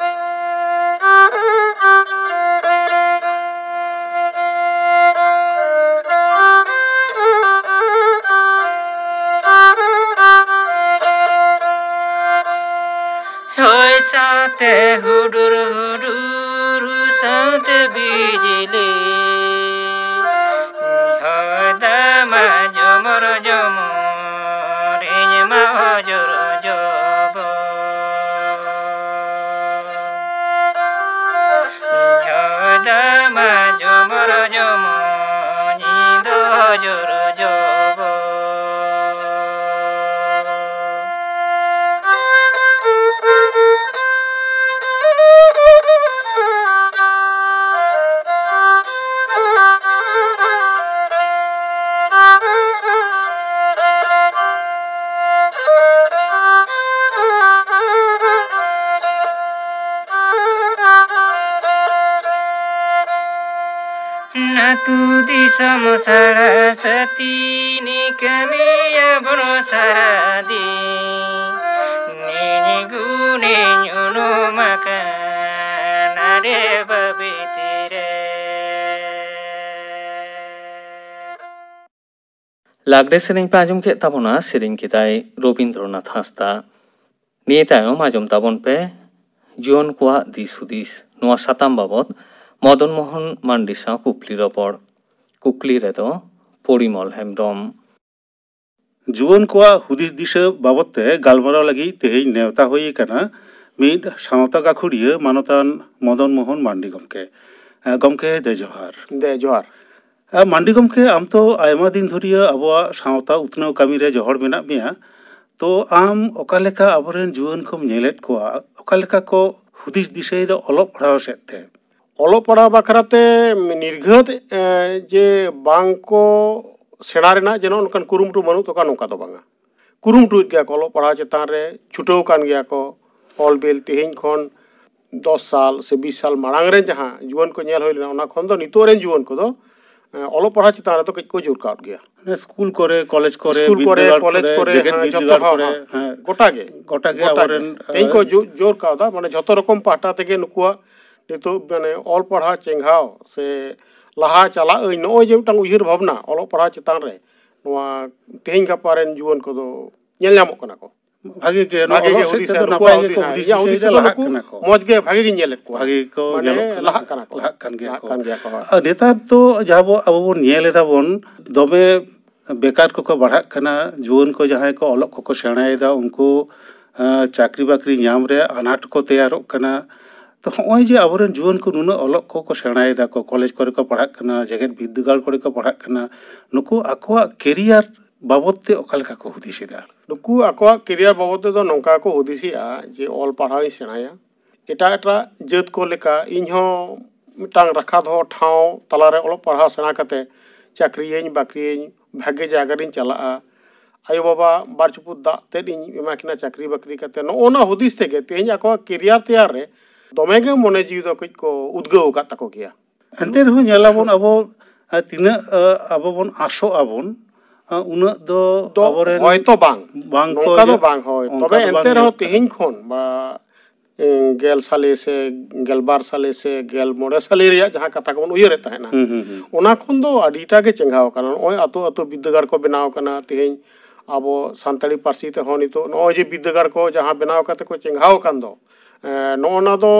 ᱦᱚᱭ ᱥᱟᱶᱛᱮ ᱦᱩᱰᱩᱨ ᱦᱩᱰᱩᱨ ᱥᱟᱶᱛᱮ ᱵᱤᱡᱽᱞᱤ, ᱦᱚᱭ ᱫᱟᱢᱟ ᱡᱚᱢᱚᱨ ᱡᱚᱢᱚᱨ, ᱤᱧ ᱢᱟ ᱚᱡᱚᱨ ᱡᱚᱵᱚᱨ᱾ ᱦᱚᱭ ᱫᱟᱢᱟ ᱡᱚᱢᱚᱨ ᱡᱚᱢᱚᱨ, ᱤᱧ ᱫᱚ ᱚᱡᱚᱨ ᱡᱚᱵᱚᱨ᱾ ᱫᱤᱥᱚᱢ ᱥᱟᱲᱟ ᱥᱟᱹᱛᱤ ᱱᱤᱠᱟᱹᱢᱤᱭᱟᱵᱚᱱ ᱥᱟᱨᱟ ᱫᱤᱱ᱾ ᱱᱤᱧ ᱜᱩᱱᱤᱧ ᱩᱱᱩᱢ ᱟᱠᱟᱱ ᱟᱰᱮ ᱵᱟᱹᱵᱤᱛᱤ ᱨᱮ᱾ ᱞᱟᱜᱽᱲᱮ ᱥᱮᱨᱮᱧ ᱯᱮ ᱟᱸᱡᱚᱢ ᱠᱮᱫ ᱛᱟᱵᱚᱱᱟ, ᱥᱮᱨᱮᱧ ᱠᱮᱫᱟᱭ ᱨᱚᱵᱤᱱᱫᱨᱚᱱᱟᱛᱷ ᱦᱟᱸᱥᱫᱟ᱾ ᱱᱤᱭᱟᱹ ᱛᱟᱭᱚᱢ ᱟᱸᱡᱚᱢ ᱛᱟᱵᱚᱱ ᱯᱮ ᱡᱩᱣᱟᱹᱱ ᱠᱚᱣᱟᱜ ᱫᱤᱥ ᱦᱩᱫᱤᱥ᱾ ᱱᱚᱣᱟ ᱥᱟᱛᱟᱢ ᱵᱟᱵᱚᱛ ᱢᱚᱫᱚᱱ ᱢᱳᱦᱚᱱ ᱢᱟᱱᱰᱤ ᱥᱟᱶ ᱠᱩᱠᱞᱤ ᱨᱚᱯᱚᱲ᱾ ᱠᱩᱠᱞᱤ ᱨᱮᱫᱚ ᱯᱚᱨᱤᱢᱚᱞ ᱦᱮᱢᱵᱨᱚᱢ᱾ ᱡᱩᱣᱟᱹᱱ ᱠᱚᱣᱟᱜ ᱦᱩᱫᱤᱥ ᱫᱤᱥᱟᱹ ᱵᱟᱵᱚᱛ ᱛᱮ ᱜᱟᱞᱢᱟᱨᱟᱣ ᱞᱟᱹᱜᱤᱫ ᱛᱮᱦᱮᱧ ᱱᱮᱣᱛᱟ ᱦᱩᱭ ᱟᱠᱟᱱᱟ ᱢᱤᱫ ᱥᱟᱶᱛᱟ ᱜᱟᱹᱠᱷᱩᱲᱤᱭᱟᱹ ᱢᱟᱱᱚᱛᱟᱱ ᱢᱚᱫᱚᱱ ᱢᱳᱦᱚᱱ ᱢᱟᱱᱰᱤ ᱜᱚᱢᱠᱮ᱾ ᱮ, ᱜᱚᱢᱠᱮ, ᱫᱮ ᱡᱚᱦᱟᱨ᱾ ᱫᱮ ᱡᱚᱦᱟᱨ᱾ ᱮ, ᱢᱟᱱᱰᱤ ᱜᱚᱢᱠᱮ, ᱟᱢ ᱛᱚ ᱟᱭᱢᱟ ᱫᱤᱱ ᱫᱷᱩᱨᱤᱭᱟᱹ ᱟᱵᱚᱣᱟᱜ ᱥᱟᱶᱛᱟ ᱩᱛᱱᱟᱹᱣ ᱠᱟᱹᱢᱤ ᱨᱮ ᱡᱚᱦᱚᱲ ᱢᱮᱱᱟᱜ ᱢᱮᱭᱟ, ᱛᱚ ᱟᱢ ᱚᱠᱟ ᱞᱮᱠᱟ ᱟᱵᱚᱨᱮᱱ ᱡᱩᱣᱟᱹᱱ ᱠᱚᱢ ᱧᱮᱞᱮᱫ ᱠᱚᱣᱟ, ᱚᱠᱟ ᱞᱮᱠᱟ ᱠᱚ ᱦᱩᱫᱤᱥ ᱫᱤᱥᱟᱹᱭᱮᱫᱟ ᱚᱞᱚᱜ ᱯᱟᱲᱦᱟᱣ ᱥᱮᱫ ᱛᱮ? ᱚᱞᱚᱜ ᱯᱟᱲᱦᱟᱣ ᱵᱟᱠᱷᱨᱟ ᱛᱮ ᱱᱤᱨᱜᱷᱟᱹᱛ, ᱮ, ᱡᱮ ᱵᱟᱝ ᱠᱚ ᱥᱮᱬᱟ ᱨᱮᱱᱟᱜ ᱡᱮᱱᱚ ᱚᱱᱠᱟᱱ ᱠᱩᱨᱩᱢᱩᱴᱩ ᱵᱟᱹᱱᱩᱜ ᱛᱟᱠᱚᱣᱟ, ᱱᱚᱝᱠᱟ ᱫᱚ ᱵᱟᱝᱟ᱾ ᱠᱩᱨᱩᱢᱩᱴᱩᱭᱮᱫ ᱜᱮᱭᱟ ᱠᱚ, ᱚᱞᱚᱜ ᱯᱟᱲᱦᱟᱣ ᱪᱮᱛᱟᱱ ᱨᱮ ᱪᱷᱩᱴᱟᱹᱣ ᱠᱟᱱ ᱜᱮᱭᱟ ᱠᱚ᱾ ᱚᱞ ᱵᱤᱞ ᱛᱮᱦᱮᱧ ᱠᱷᱚᱱ ᱫᱚᱥ ᱥᱟᱞ ᱥᱮ ᱵᱤᱥ ᱥᱟᱞ ᱢᱟᱲᱟᱝ ᱨᱮ ᱡᱟᱦᱟᱸ ᱡᱩᱣᱟᱹᱱ ᱠᱚ ᱧᱮᱞ ᱦᱩᱭ ᱞᱮᱱᱟ, ᱚᱱᱟ ᱠᱷᱚᱱ ᱫᱚ ᱱᱤᱛᱚᱜ ᱨᱮᱱ ᱡᱩᱣᱟᱹᱱ ᱠᱚᱫᱚ, ᱮ, ᱚᱞᱚᱜ ᱯᱟᱲᱦᱟᱣ ᱪᱮᱛᱟᱱ ᱨᱮᱫᱚ ᱠᱟᱹᱡ ᱠᱚ ᱡᱳᱨ ᱠᱟᱣᱫ ᱜᱮᱭᱟ᱾ ᱢᱟᱱᱮ ᱥᱠᱩᱞ ᱠᱚᱨᱮ, ᱠᱚᱞᱮᱡᱽ ᱠᱚᱨᱮ, ᱥᱠᱩᱞ ᱠᱚᱨᱮ, ᱵᱤᱨᱫᱟᱹᱜᱟᱲ ᱠᱚᱞᱮᱡᱽ ᱠᱚᱨᱮ, ᱠᱚᱨᱮ, ᱡᱮᱜᱮᱛ ᱦᱮᱸ, ᱡᱚᱛᱚ, ᱵᱤᱨᱫᱟᱹᱜᱟᱲ ᱦᱚᱸ, ᱠᱚᱨᱮ, ᱦᱚᱸ, ᱦᱮᱸ, ᱜᱚᱴᱟ ᱜᱮ᱾ ᱜᱚᱴᱟ ᱜᱮ ᱜᱚᱴᱟ ᱟᱵᱚᱨᱮᱱ, ᱜᱮ᱾ ᱛᱮᱦᱮᱧ ᱠᱚ ᱮ, ᱡᱳ-, ᱡᱳᱨ ᱠᱟᱣᱫᱟ, ᱢᱟᱱᱮ ᱡᱷᱚᱛᱚ ᱨᱚᱠᱚᱢ ᱯᱟᱦᱴᱟ ᱛᱮᱜᱮ ᱱᱩᱠᱩᱣᱟᱜ ᱱᱤᱛᱚᱜ ᱢᱟᱱᱮ ᱚᱞ ᱯᱟᱲᱦᱟᱣ ᱪᱮᱸᱜᱷᱟᱣ ᱥᱮ ᱞᱟᱦᱟ ᱪᱟᱞᱟᱜ ᱟᱹᱧ, ᱱᱚᱜᱼᱚᱭ ᱡᱮ ᱢᱤᱫᱴᱟᱝ ᱩᱭᱦᱟᱹᱨ ᱵᱷᱟᱵᱽᱱᱟ ᱚᱞᱚᱜ ᱯᱟᱲᱦᱟᱣ ᱪᱮᱛᱟᱱ ᱨᱮ, ᱱᱚᱣᱟ ᱛᱮᱦᱮᱧ ᱜᱟᱯᱟ ᱨᱮᱱ ᱡᱩᱣᱟᱹᱱ ᱠᱚᱫᱚ ᱧᱮᱞ ᱧᱟᱢᱚᱜ ᱠᱟᱱᱟ ᱠᱚ᱾ ᱵᱷᱟᱜᱮ ᱜᱮ, ᱱᱚᱣᱟ ᱵᱷᱟᱜᱮ ᱜᱮ ᱚᱞᱚᱜ ᱥᱮᱫ ᱦᱩᱫᱤᱥᱟ, ᱛᱮᱫᱚ ᱱᱟᱯᱟᱭ ᱱᱩᱠᱩᱣᱟᱜ ᱜᱮᱠᱚ ᱦᱩᱫᱤᱥ, ᱦᱩᱫᱤᱥ ᱤᱧᱟᱹᱜ ᱦᱩᱫᱤᱥ ᱫᱤᱥᱟᱹᱭᱮᱫᱟ, ᱛᱮᱫᱚ ᱞᱟᱦᱟᱜ ᱱᱩᱠᱩ ᱠᱟᱱᱟ ᱠᱚ᱾ ᱢᱚᱡᱽ ᱜᱮ, ᱵᱷᱟᱜᱮ ᱜᱤᱧ ᱧᱮᱞᱮᱫ ᱠᱚᱣᱟ᱾ ᱵᱷᱟᱜᱮ ᱜᱮᱠᱚ ᱢᱟᱱᱮ ᱧᱮᱞᱚᱜ ᱠᱟᱱᱟ᱾ ᱞᱟᱦᱟᱜ ᱠᱟᱱᱟ ᱠᱚ᱾ ᱞᱟᱦᱟᱜ ᱠᱟᱱ ᱜᱮᱭᱟ ᱞᱟᱦᱟᱜ ᱠᱚ᱾ ᱠᱟᱱ ᱜᱮᱭᱟ ᱠᱚ, ᱦᱳᱭ᱾ ᱟᱨ ᱱᱮᱛᱟᱨ ᱫᱚ ᱡᱟᱦᱟᱸ ᱵᱚ, ᱟᱵᱚ ᱵᱚᱱ ᱧᱮᱞ ᱮᱫᱟ ᱵᱚᱱ, ᱫᱚᱢᱮ ᱵᱮᱠᱟᱨ ᱠᱚᱠᱚ ᱵᱟᱲᱦᱟᱜ ᱠᱟᱱᱟ, ᱡᱩᱣᱟᱹᱱ ᱠᱚ ᱡᱟᱦᱟᱸᱭ ᱠᱚ ᱚᱞᱚᱜ ᱠᱚᱠᱚ ᱥᱮᱬᱟᱭᱮᱫᱟ, ᱩᱱᱠᱩ, ᱟᱸ, ᱪᱟᱹᱠᱨᱤ ᱵᱟᱹᱠᱨᱤ ᱧᱟᱢ ᱨᱮ ᱟᱱᱟᱴ ᱠᱚ ᱛᱮᱭᱟᱨᱚᱜ ᱠᱟᱱᱟ᱾ ᱛᱚ, ᱦᱚᱸᱜᱼᱚᱭ ᱡᱮ ᱟᱵᱚᱨᱮᱱ ᱡᱩᱣᱟᱹᱱ ᱠᱚ ᱱᱩᱱᱟᱹᱜ ᱚᱞᱚᱜ ᱠᱚᱠᱚ ᱥᱮᱬᱟᱭᱮᱫᱟ ᱠᱚ, ᱠᱚᱞᱮᱡᱽ ᱠᱚᱨᱮ ᱠᱚ ᱯᱟᱲᱦᱟᱜ ᱠᱟᱱᱟ, ᱡᱮᱜᱮᱛ ᱵᱤᱨᱫᱟᱹᱜᱟᱲ ᱠᱚᱨᱮ ᱠᱚ ᱯᱟᱲᱦᱟᱜ ᱠᱟᱱᱟ, ᱱᱩᱠᱩ ᱟᱠᱚᱣᱟᱜ ᱠᱮᱨᱤᱭᱟᱨ ᱵᱟᱵᱚᱫ ᱛᱮ ᱚᱠᱟ ᱞᱮᱠᱟ ᱠᱚ ᱦᱩᱫᱤᱥ ᱮᱫᱟ? ᱱᱩᱠᱩ ᱟᱠᱚᱣᱟᱜ ᱠᱮᱨᱤᱭᱟᱨ ᱵᱟᱵᱚᱫ ᱛᱮᱫᱚ ᱱᱚᱝᱠᱟ ᱠᱚ ᱦᱩᱫᱤᱥᱮᱜᱼᱟ ᱡᱮ ᱚᱞ ᱯᱟᱲᱦᱟᱣ ᱤᱧ ᱥᱮᱬᱟᱭᱟ, ᱮᱴᱟᱜ ᱮᱴᱟᱜ ᱡᱟᱹᱛ ᱠᱚ ᱞᱮᱠᱟ ᱤᱧ ᱦᱚᱸ ᱢᱤᱫᱴᱟᱝ ᱨᱟᱠᱷᱟ ᱫᱚᱦᱚ ᱴᱷᱟᱶ ᱛᱟᱞᱟᱨᱮ ᱚᱞᱚᱜ ᱯᱟᱲᱦᱟᱣ ᱥᱮᱬᱟ ᱠᱟᱛᱮ ᱪᱟᱹᱠᱨᱤᱭᱟᱹᱧ, ᱵᱟᱹᱠᱨᱤᱭᱟᱹᱧ, ᱵᱷᱟᱜᱮ ᱡᱟᱭᱜᱟ ᱨᱤᱧ ᱪᱟᱞᱟᱜᱼᱟ, ᱟᱭᱳᱼᱵᱟᱵᱟ ᱵᱟᱨ ᱪᱩᱯᱩᱫ ᱫᱟᱜ ᱛᱮᱫ ᱤᱧ ᱮᱢᱟ ᱠᱤᱱᱟ ᱪᱟᱹᱠᱨᱤ ᱵᱟᱹᱠᱨᱤ ᱠᱟᱛᱮ᱾ ᱱᱚᱜᱼᱚ ᱱᱚᱣᱟ ᱦᱩᱫᱤᱥ ᱛᱮᱜᱮ ᱛᱮᱦᱮᱧ ᱟᱠᱚᱣᱟᱜ ᱠᱮᱨᱤᱭᱟᱨ ᱛᱮᱭᱟᱨ ᱨᱮ ᱫᱚᱢᱮ ᱜᱮ ᱢᱚᱱᱮ ᱡᱤᱣᱤ ᱫᱚ ᱠᱟᱹᱡ ᱠᱚ ᱩᱫᱽᱜᱟᱹᱣ ᱟᱠᱟᱫ ᱛᱟᱠᱚ ᱜᱮᱭᱟ᱾ ᱮᱱᱛᱮ ᱨᱮᱦᱚᱸ ᱧᱮᱞᱟᱵᱚᱱ ᱟᱵᱚ ᱟᱨ ᱛᱤᱱᱟᱹᱜ ᱟᱵᱚ ᱵᱚᱱ ᱟᱥᱚᱜ ᱟᱵᱚᱱ, ᱩᱱᱟᱹᱜ ᱫᱚ ᱫᱚ ᱟᱵᱚᱨᱮᱱ ᱦᱚᱭᱛᱚ ᱵᱟᱝ, ᱵᱟᱝ ᱠᱚ ᱱᱚᱝᱠᱟ ᱫᱚ ᱤᱭᱟᱹ-, ᱵᱟᱝ ᱦᱳᱭ᱾ ᱚᱱᱠᱟ ᱛᱚᱵᱮ ᱫᱚ ᱵᱟᱝ ᱮᱱᱛᱮ ᱨᱮᱦᱚᱸ ᱧᱮᱞᱚᱜ ᱠᱟᱱᱟ᱾ ᱛᱮᱦᱮᱧ ᱠᱷᱚᱱ ᱵᱟ, ᱮᱸ, ᱜᱮᱞ ᱥᱟᱞᱮ ᱥᱮ ᱜᱮᱞᱵᱟᱨ ᱥᱟᱞᱮ ᱥᱮ ᱜᱮᱞ ᱢᱚᱬᱮ ᱥᱟᱞᱮ ᱨᱮᱭᱟᱜ ᱡᱟᱦᱟᱸ ᱠᱟᱛᱷᱟ ᱠᱚᱵᱚᱱ ᱩᱭᱦᱟᱹᱨᱮᱫ ᱛᱟᱦᱮᱱᱟ, ᱦᱩᱸ, ᱦᱩᱸ, ᱦᱩᱸ᱾ ᱚᱱᱟ ᱠᱷᱚᱱ ᱫᱚ ᱟᱹᱰᱤᱴᱟ ᱜᱮ ᱪᱮᱸᱜᱷᱟᱣ ᱟᱠᱟᱱᱟ᱾ ᱱᱚᱜᱼᱚᱭ ᱟᱛᱳ ᱟᱛᱳ ᱵᱤᱨᱫᱟᱹᱜᱟᱲ ᱠᱚ ᱵᱮᱱᱟᱣ ᱟᱠᱟᱱᱟ᱾ ᱛᱮᱦᱮᱧ ᱟᱵᱚ ᱥᱟᱱᱛᱟᱲᱤ ᱯᱟᱹᱨᱥᱤ ᱛᱮᱦᱚᱸ ᱱᱤᱛᱚᱜ ᱱᱚᱜᱼᱚᱭ ᱡᱮ ᱵᱤᱨᱫᱟᱹᱜᱟᱲ ᱠᱚ ᱡᱟᱦᱟᱸ ᱵᱮᱱᱟᱣ ᱠᱟᱛᱮ ᱠᱚ ᱪᱮᱸᱜᱷᱟᱣ ᱟᱠᱟᱱ ᱫᱚ, ᱮᱸ, ᱱᱚᱜᱼᱚ ᱱᱟ ᱫᱚ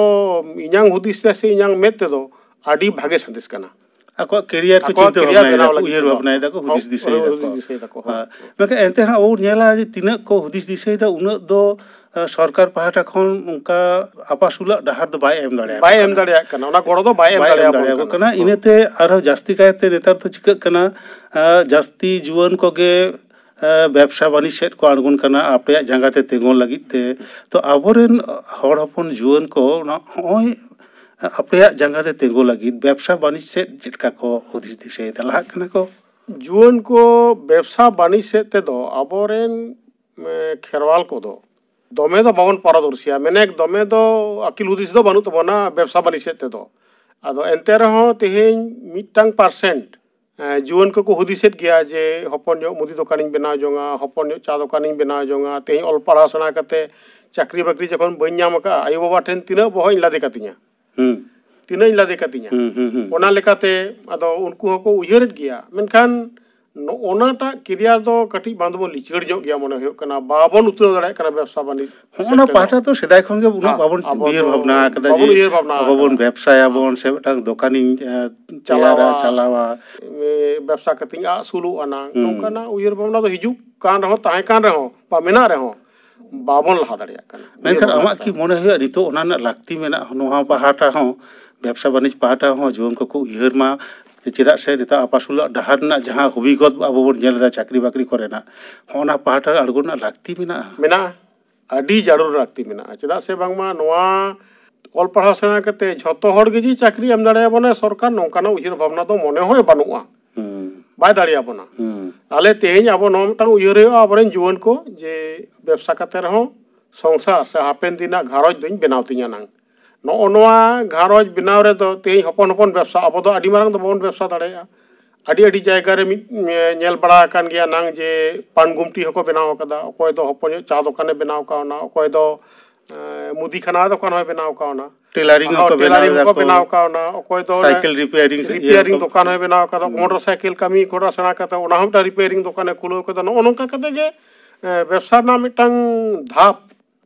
ᱤᱧᱟᱹᱝ ᱦᱩᱫᱤᱥ ᱛᱮ ᱥᱮ ᱤᱧᱟᱹᱝ ᱢᱮᱫ ᱛᱮᱫᱚ ᱟᱹᱰᱤ ᱵᱷᱟᱜᱮ ᱥᱟᱸᱫᱮᱥ ᱠᱟᱱᱟ᱾ ᱟᱠᱚᱣᱟᱜ ᱠᱮᱨᱤᱭᱟᱨ ᱠᱚ ᱟᱠᱚᱣᱟᱜ ᱪᱤᱱᱛᱟᱹ ᱠᱮᱨᱤᱭᱟᱨ ᱵᱷᱟᱵᱽᱱᱟᱭ ᱵᱮᱱᱟᱣ ᱫᱟᱠᱚ, ᱞᱟᱹᱜᱤᱫ ᱩᱭᱦᱟᱹᱨ ᱛᱮᱫᱚ᱾ ᱵᱷᱟᱵᱽᱱᱟᱭ ᱫᱟᱠᱚ, ᱦᱩᱫᱤᱥ ᱦᱳᱭ, ᱫᱤᱥᱟᱹᱭ ᱦᱩᱫᱤᱥ ᱫᱟᱠᱚ᱾ ᱫᱤᱥᱟᱹᱭ ᱫᱟᱠᱚ, ᱦᱳᱭ᱾ ᱦᱮᱸ᱾ ᱢᱮᱱᱠᱷᱟᱱ ᱮᱱᱛᱮ ᱨᱮᱦᱚᱸ ᱟᱵᱚ ᱵᱚᱱ ᱧᱮᱞᱟ ᱡᱮ ᱛᱤᱱᱟᱹᱜ ᱠᱚ ᱦᱩᱫᱤᱥ ᱫᱤᱥᱟᱹᱭᱮᱫᱟ, ᱩᱱᱟᱹᱜ ᱫᱚ, ᱟᱸ, ᱥᱚᱨᱠᱟᱨ ᱯᱟᱦᱴᱟ ᱠᱷᱚᱱ ᱚᱱᱠᱟ ᱟᱯᱟᱥᱩᱞᱟᱜ ᱰᱟᱦᱟᱨ ᱫᱚ ᱵᱟᱭ ᱮᱢ ᱫᱟᱲᱮᱭᱟᱠᱚ ᱵᱟᱭ ᱮᱢ ᱠᱟᱱᱟ᱾ ᱫᱟᱲᱮᱭᱟᱜ ᱠᱟᱱᱟ, ᱚᱱᱟ ᱜᱚᱲᱚ ᱫᱚ ᱵᱟᱭ ᱮᱢ ᱵᱟᱭ ᱮᱢ ᱫᱟᱲᱮᱭᱟᱵᱚᱱ ᱫᱟᱲᱮᱭᱟᱠᱚ ᱠᱟᱱᱟ᱾ ᱠᱟᱱᱟ᱾ ᱦᱳᱭ᱾ ᱤᱱᱟᱹᱛᱮ ᱟᱨᱦᱚᱸ ᱡᱟᱹᱥᱛᱤ ᱠᱟᱭᱛᱮ ᱱᱮᱛᱟᱨ ᱫᱚ ᱪᱤᱠᱟᱹᱜ ᱠᱟᱱᱟ, ᱟᱸ, ᱡᱟᱹᱥᱛᱤ ᱡᱩᱣᱟᱹᱱ ᱠᱚᱜᱮ, ᱟᱸ, ᱵᱮᱵᱽᱥᱟ ᱵᱟᱹᱱᱤᱡᱽ ᱥᱮᱫ ᱠᱚ ᱟᱬᱜᱚᱱ ᱠᱟᱱᱟ ᱟᱯᱮᱭᱟᱜ ᱡᱟᱸᱜᱟ ᱛᱮ ᱛᱤᱸᱜᱩᱱ ᱞᱟᱹᱜᱤᱫ ᱛᱮ᱾ ᱛᱚ ᱟᱵᱚᱨᱮᱱ ᱦᱚᱲ ᱦᱚᱯᱚᱱ ᱡᱩᱣᱟᱹᱱ ᱠᱚ ᱱᱚᱜᱼᱚᱭ ᱟᱯᱮᱭᱟᱜ ᱡᱟᱸᱜᱟ ᱨᱮ ᱛᱤᱸᱜᱩ ᱞᱟᱹᱜᱤᱫ ᱵᱮᱵᱽᱥᱟ ᱵᱟᱹᱱᱤᱡᱽ ᱥᱮᱫ ᱪᱮᱫ ᱞᱮᱠᱟ ᱠᱚ ᱦᱩᱫᱤᱥ ᱫᱤᱥᱟᱹᱭᱮᱫᱟ, ᱞᱟᱦᱟᱜ ᱠᱟᱱᱟ ᱠᱚ? ᱡᱩᱣᱟᱹᱱ ᱠᱚ ᱵᱮᱵᱽᱥᱟ ᱵᱟᱹᱱᱤᱡᱽ ᱥᱮᱫ ᱛᱮᱫᱚ ᱟᱵᱚᱨᱮᱱ, ᱮ, ᱠᱷᱮᱨᱣᱟᱞ ᱠᱚᱫᱚ ᱫᱚᱢᱮ ᱫᱚ ᱵᱟᱵᱚᱱ ᱯᱟᱨᱚᱫᱚᱨᱥᱤᱭᱟ, ᱢᱮᱱᱮᱠ ᱫᱚᱢᱮ ᱫᱚ ᱟᱹᱠᱤᱞ ᱦᱩᱫᱤᱥ ᱫᱚ ᱵᱟᱹᱱᱩᱜ ᱛᱟᱵᱚᱱᱟ ᱵᱮᱵᱽᱥᱟ ᱵᱟᱹᱱᱤᱡᱽ ᱥᱮᱫ ᱛᱮᱫᱚ᱾ ᱟᱫᱚ ᱮᱱᱛᱮ ᱨᱮᱦᱚᱸ ᱛᱮᱦᱮᱧ ᱢᱤᱫᱴᱟᱝ ᱯᱟᱨᱥᱮᱱᱴ, ᱮ, ᱡᱩᱣᱟᱹᱱ ᱠᱚᱠᱚ ᱦᱩᱫᱤᱥᱮᱫ ᱜᱮᱭᱟ ᱡᱮ ᱦᱚᱯᱚᱱ ᱧᱚᱜ ᱢᱩᱫᱤ ᱫᱚᱠᱟᱱᱤᱧ ᱵᱮᱱᱟᱣ ᱡᱚᱝᱟ, ᱦᱚᱯᱚᱱ ᱧᱚᱜ ᱪᱟ ᱫᱚᱠᱟᱱᱤᱧ ᱵᱮᱱᱟᱣ ᱡᱚᱝᱟ, ᱛᱮᱦᱮᱧ ᱚᱞ ᱯᱟᱲᱦᱟᱣ ᱥᱮᱬᱟ ᱠᱟᱛᱮ ᱪᱟᱹᱠᱨᱤ ᱵᱟᱹᱠᱨᱤ ᱡᱚᱠᱷᱚᱱ ᱵᱟᱹᱧ ᱧᱟᱢ ᱟᱠᱟᱫᱼᱟ, ᱟᱭᱳᱼᱵᱟᱵᱟ ᱴᱷᱮᱱ ᱛᱤᱱᱟᱹᱜ ᱵᱚᱦᱚᱜ ᱤᱧ ᱞᱟᱫᱮ ᱠᱟᱛᱤᱧᱟ, ᱦᱩᱸ᱾ ᱛᱤᱱᱟᱹᱜ ᱤᱧ ᱞᱟᱫᱮ ᱠᱟᱛᱤᱧᱟ᱾ ᱦᱩᱸ, ᱦᱩᱸ, ᱦᱩᱸ᱾ ᱚᱱᱟ ᱞᱮᱠᱟᱛᱮ ᱟᱫᱚ ᱩᱱᱠᱩ ᱦᱚᱸᱠᱚ ᱩᱭᱦᱟᱹᱨᱮᱫ ᱜᱮᱭᱟ, ᱢᱮᱱᱠᱷᱟᱱ ᱱᱚᱜᱼᱚᱱᱟᱴᱟᱜ ᱠᱮᱨᱤᱭᱟᱨ ᱫᱚ ᱠᱟᱹᱴᱤᱡ ᱵᱟᱝ ᱫᱚᱵᱚᱱ ᱞᱤᱪᱟᱹᱲ ᱧᱚᱜ ᱜᱮᱭᱟ ᱢᱚᱱᱮ ᱦᱩᱭᱩᱜ ᱠᱟᱱᱟ, ᱵᱟᱵᱚᱱ ᱩᱛᱱᱟᱹᱣ ᱫᱟᱲᱮᱭᱟᱜ ᱠᱟᱱᱟ ᱵᱮᱵᱽᱥᱟ ᱵᱟᱹᱱᱤᱡᱽ ᱦᱚᱸᱜᱼᱚ ᱥᱮᱫ ᱱᱟ ᱛᱮᱫᱚ᱾ ᱯᱟᱦᱴᱟ ᱫᱚ ᱥᱮᱫᱟᱭ ᱠᱷᱚᱱ ᱜᱮ ᱩᱱᱟᱹᱜ ᱦᱮᱸ, ᱵᱟᱵᱚᱱ ᱟᱵᱚ ᱩᱭᱦᱟᱹᱨ ᱫᱚ ᱵᱷᱟᱵᱽᱱᱟ ᱟᱠᱟᱫᱟ ᱵᱟᱵᱚᱱ ᱡᱮ ᱩᱭᱦᱟᱹᱨ ᱵᱷᱟᱵᱽᱱᱟ ᱟᱵᱚ ᱵᱚᱱ ᱟᱠᱟᱫᱟ᱾ ᱵᱮᱵᱽᱥᱟᱭᱟᱵᱚᱱ ᱥᱮ ᱢᱤᱫᱴᱟᱝ ᱫᱚᱠᱟᱱᱤᱧ, ᱮ, ᱛᱮᱭᱟᱨᱟ, ᱪᱟᱞᱟᱣᱟ᱾ ᱪᱟᱞᱟᱣᱟ᱾ ᱮ, ᱵᱮᱵᱽᱥᱟ ᱠᱟᱛᱮᱧ ᱟᱹᱥᱩᱞᱚᱜ ᱟᱱᱟᱝ, ᱦᱩᱸ᱾ ᱱᱚᱝᱠᱟᱱᱟᱜ ᱩᱭᱦᱟᱹᱨ ᱵᱷᱟᱵᱽᱱᱟ ᱫᱚ ᱦᱤᱡᱩᱜ ᱠᱟᱱ ᱨᱮᱦᱚᱸ, ᱛᱟᱦᱮᱸ ᱠᱟᱱ ᱨᱮᱦᱚᱸ, ᱵᱟ ᱢᱮᱱᱟᱜ ᱨᱮᱦᱚᱸ, ᱵᱟᱵᱚᱱ ᱞᱟᱦᱟ ᱫᱟᱲᱮᱭᱟᱜ ᱠᱟᱱᱟ᱾ ᱢᱮᱱᱠᱷᱟᱱ ᱩᱭᱦᱟᱹᱨ ᱵᱷᱟᱵᱽᱱᱟ ᱟᱢᱟᱜ ᱠᱤ ᱠᱟᱛᱮ᱾ ᱢᱚᱱᱮ ᱦᱩᱭᱩᱜᱼᱟ ᱱᱤᱛᱚᱜ ᱚᱱᱟ ᱨᱮᱱᱟᱜ ᱞᱟᱹᱠᱛᱤ ᱢᱮᱱᱟᱜᱼᱟ? ᱱᱚᱣᱟ ᱯᱟᱦᱴᱟ ᱦᱚᱸ, ᱵᱮᱵᱽᱥᱟ ᱵᱟᱹᱱᱤᱡᱽ ᱯᱟᱦᱴᱟ ᱦᱚᱸ ᱡᱩᱣᱟᱹᱱ ᱠᱚᱠᱚ ᱩᱭᱦᱟᱹᱨ ᱢᱟ, ᱪᱮᱫᱟᱜ ᱥᱮ ᱱᱤᱛᱚᱜ ᱟᱯᱟᱥᱩᱞᱟᱜ ᱰᱟᱦᱟᱨ ᱨᱮᱱᱟᱜ ᱡᱟᱦᱟᱸ ᱦᱚᱵᱤᱜᱚᱛ ᱟᱵᱚ ᱵᱚᱱ ᱧᱮᱞ ᱮᱫᱟ ᱪᱟᱹᱠᱨᱤ ᱵᱟᱹᱠᱨᱤ ᱠᱚᱨᱮᱱᱟᱜ, ᱦᱚᱸᱜᱼᱚ ᱱᱟ ᱯᱟᱦᱴᱟ ᱨᱮ ᱟᱬᱜᱚ ᱨᱮᱱᱟᱜ ᱞᱟᱹᱠᱛᱤ ᱢᱮᱱᱟᱜᱼᱟ᱾ ᱢᱮᱱᱟᱜᱼᱟ, ᱟᱹᱰᱤ ᱡᱟᱹᱨᱩᱲ ᱞᱟᱹᱠᱛᱤ ᱢᱮᱱᱟᱜᱼᱟ᱾ ᱪᱮᱫᱟᱜ ᱥᱮ ᱵᱟᱝᱢᱟ ᱱᱚᱣᱟ ᱚᱞ ᱯᱟᱲᱦᱟᱣ ᱥᱮᱬᱟ ᱠᱟᱛᱮ ᱡᱷᱚᱛᱚ ᱦᱚᱲ ᱜᱮ ᱡᱮ ᱪᱟᱹᱠᱨᱤ ᱮᱢ ᱫᱟᱲᱮᱭᱟᱵᱚᱱᱟ ᱥᱚᱨᱠᱟᱨ, ᱱᱚᱝᱠᱟᱱᱟᱜ ᱩᱭᱦᱟᱹᱨ ᱵᱷᱟᱵᱽᱱᱟ ᱫᱚ ᱢᱚᱱᱮ ᱦᱚᱭ ᱵᱟᱹᱱᱩᱜᱼᱟ᱾ ᱦᱩᱸ᱾ ᱵᱟᱭ ᱫᱟᱲᱮᱭᱟᱵᱚᱱᱟ᱾ ᱦᱩᱸ᱾ ᱛᱟᱦᱞᱮ ᱛᱮᱦᱮᱧ ᱟᱵᱚ ᱱᱚᱣᱟ ᱢᱤᱫᱴᱟᱝ ᱩᱭᱦᱟᱹᱨ ᱦᱩᱭᱩᱜᱼᱟ, ᱟᱵᱚᱨᱮᱱ ᱡᱩᱣᱟᱹᱱ ᱠᱚ, ᱡᱮ ᱵᱮᱵᱽᱥᱟ ᱠᱟᱛᱮ ᱨᱮᱦᱚᱸ ᱥᱚᱝᱥᱟᱨ ᱥᱮ ᱦᱟᱯᱮᱱ ᱫᱤᱱᱟᱜ ᱜᱷᱟᱨᱚᱸᱡᱽ ᱫᱚᱧ ᱵᱮᱱᱟᱣ ᱛᱤᱧᱟ ᱱᱟᱝ᱾ ᱱᱚᱜᱼᱚ ᱱᱚᱣᱟ ᱜᱷᱟᱨᱚᱸᱡᱽ ᱵᱮᱱᱟᱣ ᱨᱮᱫᱚ ᱛᱮᱦᱮᱧ ᱦᱚᱯᱚᱱ ᱦᱚᱯᱚᱱ ᱵᱮᱵᱽᱥᱟ, ᱟᱵᱚ ᱫᱚ ᱟᱹᱰᱤ ᱢᱟᱨᱟᱝ ᱫᱚ ᱵᱟᱵᱚᱱ ᱵᱮᱵᱽᱥᱟ ᱫᱟᱲᱮᱭᱟᱜᱼᱟ᱾ ᱟᱹᱰᱤ ᱟᱹᱰᱤ ᱡᱟᱭᱜᱟ ᱨᱮ ᱢᱤᱫ, ᱮ, ᱧᱮᱞ ᱵᱟᱲᱟ ᱟᱠᱟᱱ ᱜᱮᱭᱟ ᱱᱟᱝ ᱡᱮ ᱯᱟᱱ ᱜᱩᱢᱴᱤ ᱦᱚᱸᱠᱚ ᱵᱮᱱᱟᱣ ᱟᱠᱟᱫᱟ, ᱚᱠᱚᱭ ᱫᱚ ᱦᱚᱯᱚᱱ ᱧᱚᱜ ᱪᱟ ᱫᱚᱠᱟᱱᱮ ᱵᱮᱱᱟᱣ ᱠᱟᱣᱱᱟ, ᱚᱠᱚᱭ ᱫᱚ, ᱮ, ᱢᱩᱫᱤ ᱠᱷᱟᱱᱟ ᱫᱚᱠᱟᱱ ᱦᱚᱸᱭ ᱵᱮᱱᱟᱣ ᱠᱟᱣᱱᱟ᱾ Tailoring ᱦᱚᱸ ᱦᱚᱸᱠᱚ ᱵᱮᱱᱟᱣ ᱴᱮᱞᱟᱨᱤᱝ ᱮᱫᱟ ᱦᱚᱸᱠᱚ ᱠᱚ᱾ ᱵᱮᱱᱟᱣ ᱠᱟᱣᱱᱟ, ᱚᱠᱚᱭ ᱫᱚ ᱚᱱᱮ ᱥᱟᱭᱠᱮᱞ ᱨᱤᱯᱮᱭᱟᱨᱤᱝ ᱥᱮ ᱤᱭᱟᱹ ᱨᱤᱯᱮᱭᱟᱨᱤᱝ ᱠᱚ᱾ ᱫᱚᱠᱟᱱ ᱦᱚᱸᱭ ᱵᱮᱱᱟᱣ ᱠᱟᱫᱟ, ᱦᱩᱸ᱾ ᱢᱚᱴᱚᱨ ᱥᱟᱭᱠᱮᱞ ᱠᱟᱹᱢᱤ ᱠᱚᱲᱟ ᱥᱮᱬᱟ ᱠᱟᱛᱮ ᱚᱱᱟ ᱦᱚᱸ ᱢᱤᱫᱴᱟᱝ ᱨᱤᱯᱮᱭᱟᱨᱤᱝ ᱫᱚᱠᱟᱱᱮ ᱠᱷᱩᱞᱟᱹᱣ ᱠᱟᱫᱟ᱾ ᱱᱚᱜᱼᱚ ᱱᱚᱝᱠᱟ ᱠᱟᱛᱮ ᱜᱮ, ᱮ, ᱵᱮᱵᱽᱥᱟ ᱨᱮᱱᱟᱜ ᱢᱤᱫᱴᱟᱝ ᱫᱷᱟᱯ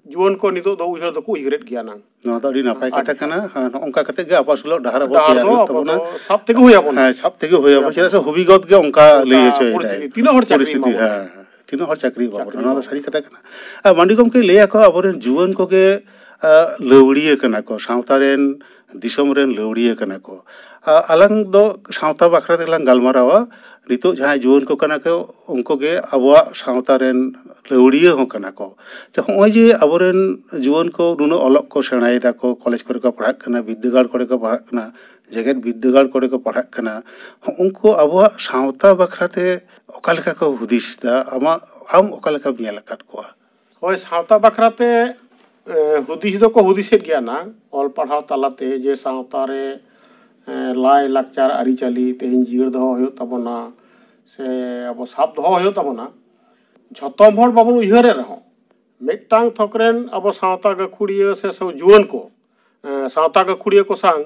ᱡᱩᱣᱟᱹᱱ ᱠᱚ ᱱᱤᱛᱚᱜ ᱫᱚ ᱩᱭᱦᱟᱹᱨ ᱫᱚᱠᱚ ᱩᱭᱦᱟᱹᱨᱮᱫ ᱜᱮᱭᱟ ᱱᱟᱝ᱾ ᱱᱚᱣᱟ ᱫᱚ ᱟᱹᱰᱤ ᱱᱟᱯᱟᱭ ᱠᱟᱛᱷᱟ ᱠᱟᱱᱟ᱾ ᱦᱮᱸ, ᱱᱚᱜᱼᱚ ᱱᱚᱝᱠᱟ ᱠᱟᱛᱮ ᱜᱮ ᱟᱵᱚᱣᱟᱜ ᱟᱥᱚᱞᱚᱜ ᱰᱟᱦᱟᱨ ᱟᱵᱚ ᱰᱟᱦᱟᱨ ᱛᱮᱭᱟᱨ ᱫᱚ ᱦᱩᱭᱩᱜ ᱟᱵᱚ ᱛᱟᱵᱚᱱᱟ᱾ ᱫᱚ ᱥᱟᱵ ᱛᱮᱜᱮ ᱦᱩᱭ ᱟᱵᱚᱱᱟ᱾ ᱦᱮᱸ, ᱥᱟᱵ ᱛᱮᱜᱮ ᱦᱩᱭ ᱟᱵᱚᱱᱟ᱾ ᱚᱱᱠᱟ ᱪᱮᱫᱟᱜ ᱥᱮ ᱦᱩᱵᱤᱜᱚᱛ ᱜᱮ ᱚᱱᱠᱟ ᱞᱟᱹᱭ ᱯᱚᱨᱤᱥᱛᱷᱤᱛᱤ, ᱦᱚᱪᱚᱭᱮᱫᱟᱭ᱾ ᱛᱤᱱᱟᱹᱜ ᱦᱚᱲ ᱪᱟᱹᱠᱨᱤ ᱯᱚᱨᱤᱥᱛᱷᱤᱛᱤ, ᱮᱢᱟ ᱵᱚᱱᱟ? ᱦᱮᱸ, ᱛᱤᱱᱟᱹᱜ ᱦᱚᱲ ᱪᱟᱹᱠᱨᱤ ᱮᱢᱟ ᱪᱟᱹᱠᱨᱤ ᱵᱚᱱᱟ? ᱮᱢᱟ ᱱᱚᱣᱟ ᱫᱚ ᱵᱚᱱᱟ᱾ ᱥᱟᱹᱨᱤ ᱠᱟᱛᱷᱟ ᱠᱟᱱᱟ᱾ ᱟᱨ ᱢᱟᱱᱰᱤ ᱜᱚᱢᱠᱮ ᱞᱟᱹᱭ ᱟᱠᱚ ᱟᱵᱚᱨᱮᱱ ᱡᱩᱣᱟᱹᱱ ᱠᱚᱜᱮ, ᱟ, ᱞᱟᱹᱣᱲᱤᱭᱟᱹ ᱠᱟᱱᱟ ᱠᱚ, ᱥᱟᱶᱛᱟ ᱨᱮᱱ, ᱫᱤᱥᱚᱢ ᱨᱮᱱ ᱞᱟᱹᱣᱲᱤᱭᱟᱹ ᱠᱟᱱᱟ ᱠᱚ᱾ ᱟ, ᱟᱞᱟᱝ ᱫᱚ ᱥᱟᱶᱛᱟ ᱵᱟᱠᱷᱨᱟ ᱛᱮᱜᱮ ᱞᱟᱝ ᱜᱟᱞᱢᱟᱨᱟᱣᱟ᱾ ᱱᱤᱛᱚᱜ ᱡᱟᱦᱟᱸᱭ ᱡᱩᱣᱟᱹᱱ ᱠᱚ ᱠᱟᱱᱟ ᱠᱚ, ᱩᱱᱠᱩ ᱜᱮ ᱟᱵᱚᱣᱟᱜ ᱥᱟᱶᱛᱟ ᱨᱮᱱ ᱞᱟᱹᱣᱲᱤᱭᱟᱹ ᱦᱚᱸ ᱠᱟᱱᱟ ᱠᱚ᱾ ᱛᱚ, ᱦᱚᱸᱜᱼᱚᱭ ᱡᱮ ᱟᱵᱚᱨᱮᱱ ᱡᱩᱣᱟᱹᱱ ᱠᱚ ᱱᱩᱱᱟᱹᱜ ᱚᱞᱚᱜ ᱠᱚ ᱥᱮᱬᱟᱭᱮᱫᱟ ᱠᱚ, ᱠᱚᱞᱮᱡᱽ ᱠᱚᱨᱮ ᱠᱚ ᱯᱟᱲᱦᱟᱜ ᱠᱟᱱᱟ, ᱵᱤᱫᱽᱫᱟᱹᱜᱟᱲ ᱠᱚᱨᱮ ᱠᱚ ᱯᱟᱲᱦᱟᱜ ᱠᱟᱱᱟ, ᱡᱮᱜᱮᱛ ᱵᱤᱫᱽᱫᱟᱹᱜᱟᱲ ᱠᱚᱨᱮ ᱠᱚ ᱯᱟᱲᱦᱟᱜ ᱠᱟᱱᱟ, ᱦᱚᱸᱜ-, ᱩᱱᱠᱩ ᱟᱵᱚᱣᱟᱜ ᱥᱟᱶᱛᱟ ᱵᱟᱠᱷᱨᱟ ᱛᱮ ᱚᱠᱟ ᱞᱮᱠᱟ ᱠᱚ ᱦᱩᱫᱤᱥ ᱮᱫᱟ? ᱟᱢᱟᱜ, ᱟᱢ ᱚᱠᱟ ᱞᱮᱠᱟᱢ ᱧᱮᱞ ᱟᱠᱟᱫ ᱠᱚᱣᱟ? ᱦᱳᱭ, ᱥᱟᱶᱛᱟ ᱵᱟᱠᱷᱨᱟ ᱛᱮ, ᱮ, ᱦᱩᱫᱤᱥ ᱫᱚᱠᱚ ᱦᱩᱫᱤᱥᱮᱫ ᱜᱮᱭᱟ ᱱᱟᱝ, ᱚᱞ ᱯᱟᱲᱦᱟᱣ ᱛᱟᱞᱟᱛᱮ ᱡᱮ ᱥᱟᱶᱛᱟ ᱨᱮ, ᱮ, ᱞᱟᱭ ᱞᱟᱠᱪᱟᱨ ᱟᱹᱨᱤᱪᱟᱹᱞᱤ ᱛᱮᱦᱮᱧ ᱡᱤᱭᱟᱹᱲ ᱫᱚᱦᱚ ᱦᱩᱭᱩᱜ ᱛᱟᱵᱚᱱᱟ, ᱥᱮ ᱟᱵᱚ ᱥᱟᱵ ᱫᱚᱦᱚ ᱦᱩᱭᱩᱜ ᱛᱟᱵᱚᱱᱟ᱾ ᱡᱷᱚᱛᱚᱢ ᱦᱚᱲ ᱵᱟᱵᱚᱱ ᱩᱭᱦᱟᱹᱨᱮᱫ ᱨᱮᱦᱚᱸ, ᱢᱤᱫᱴᱟᱝ ᱛᱷᱚᱠ ᱨᱮᱱ ᱟᱵᱚ ᱥᱟᱶᱛᱟ ᱜᱟᱹᱠᱷᱩᱲᱤᱭᱟᱹ ᱥᱮ ᱥᱚ-, ᱡᱩᱣᱟᱹᱱ ᱠᱚ, ᱮ, ᱥᱟᱶᱛᱟ ᱜᱟᱹᱠᱷᱩᱲᱤᱭᱟᱹ ᱠᱚ ᱥᱟᱶ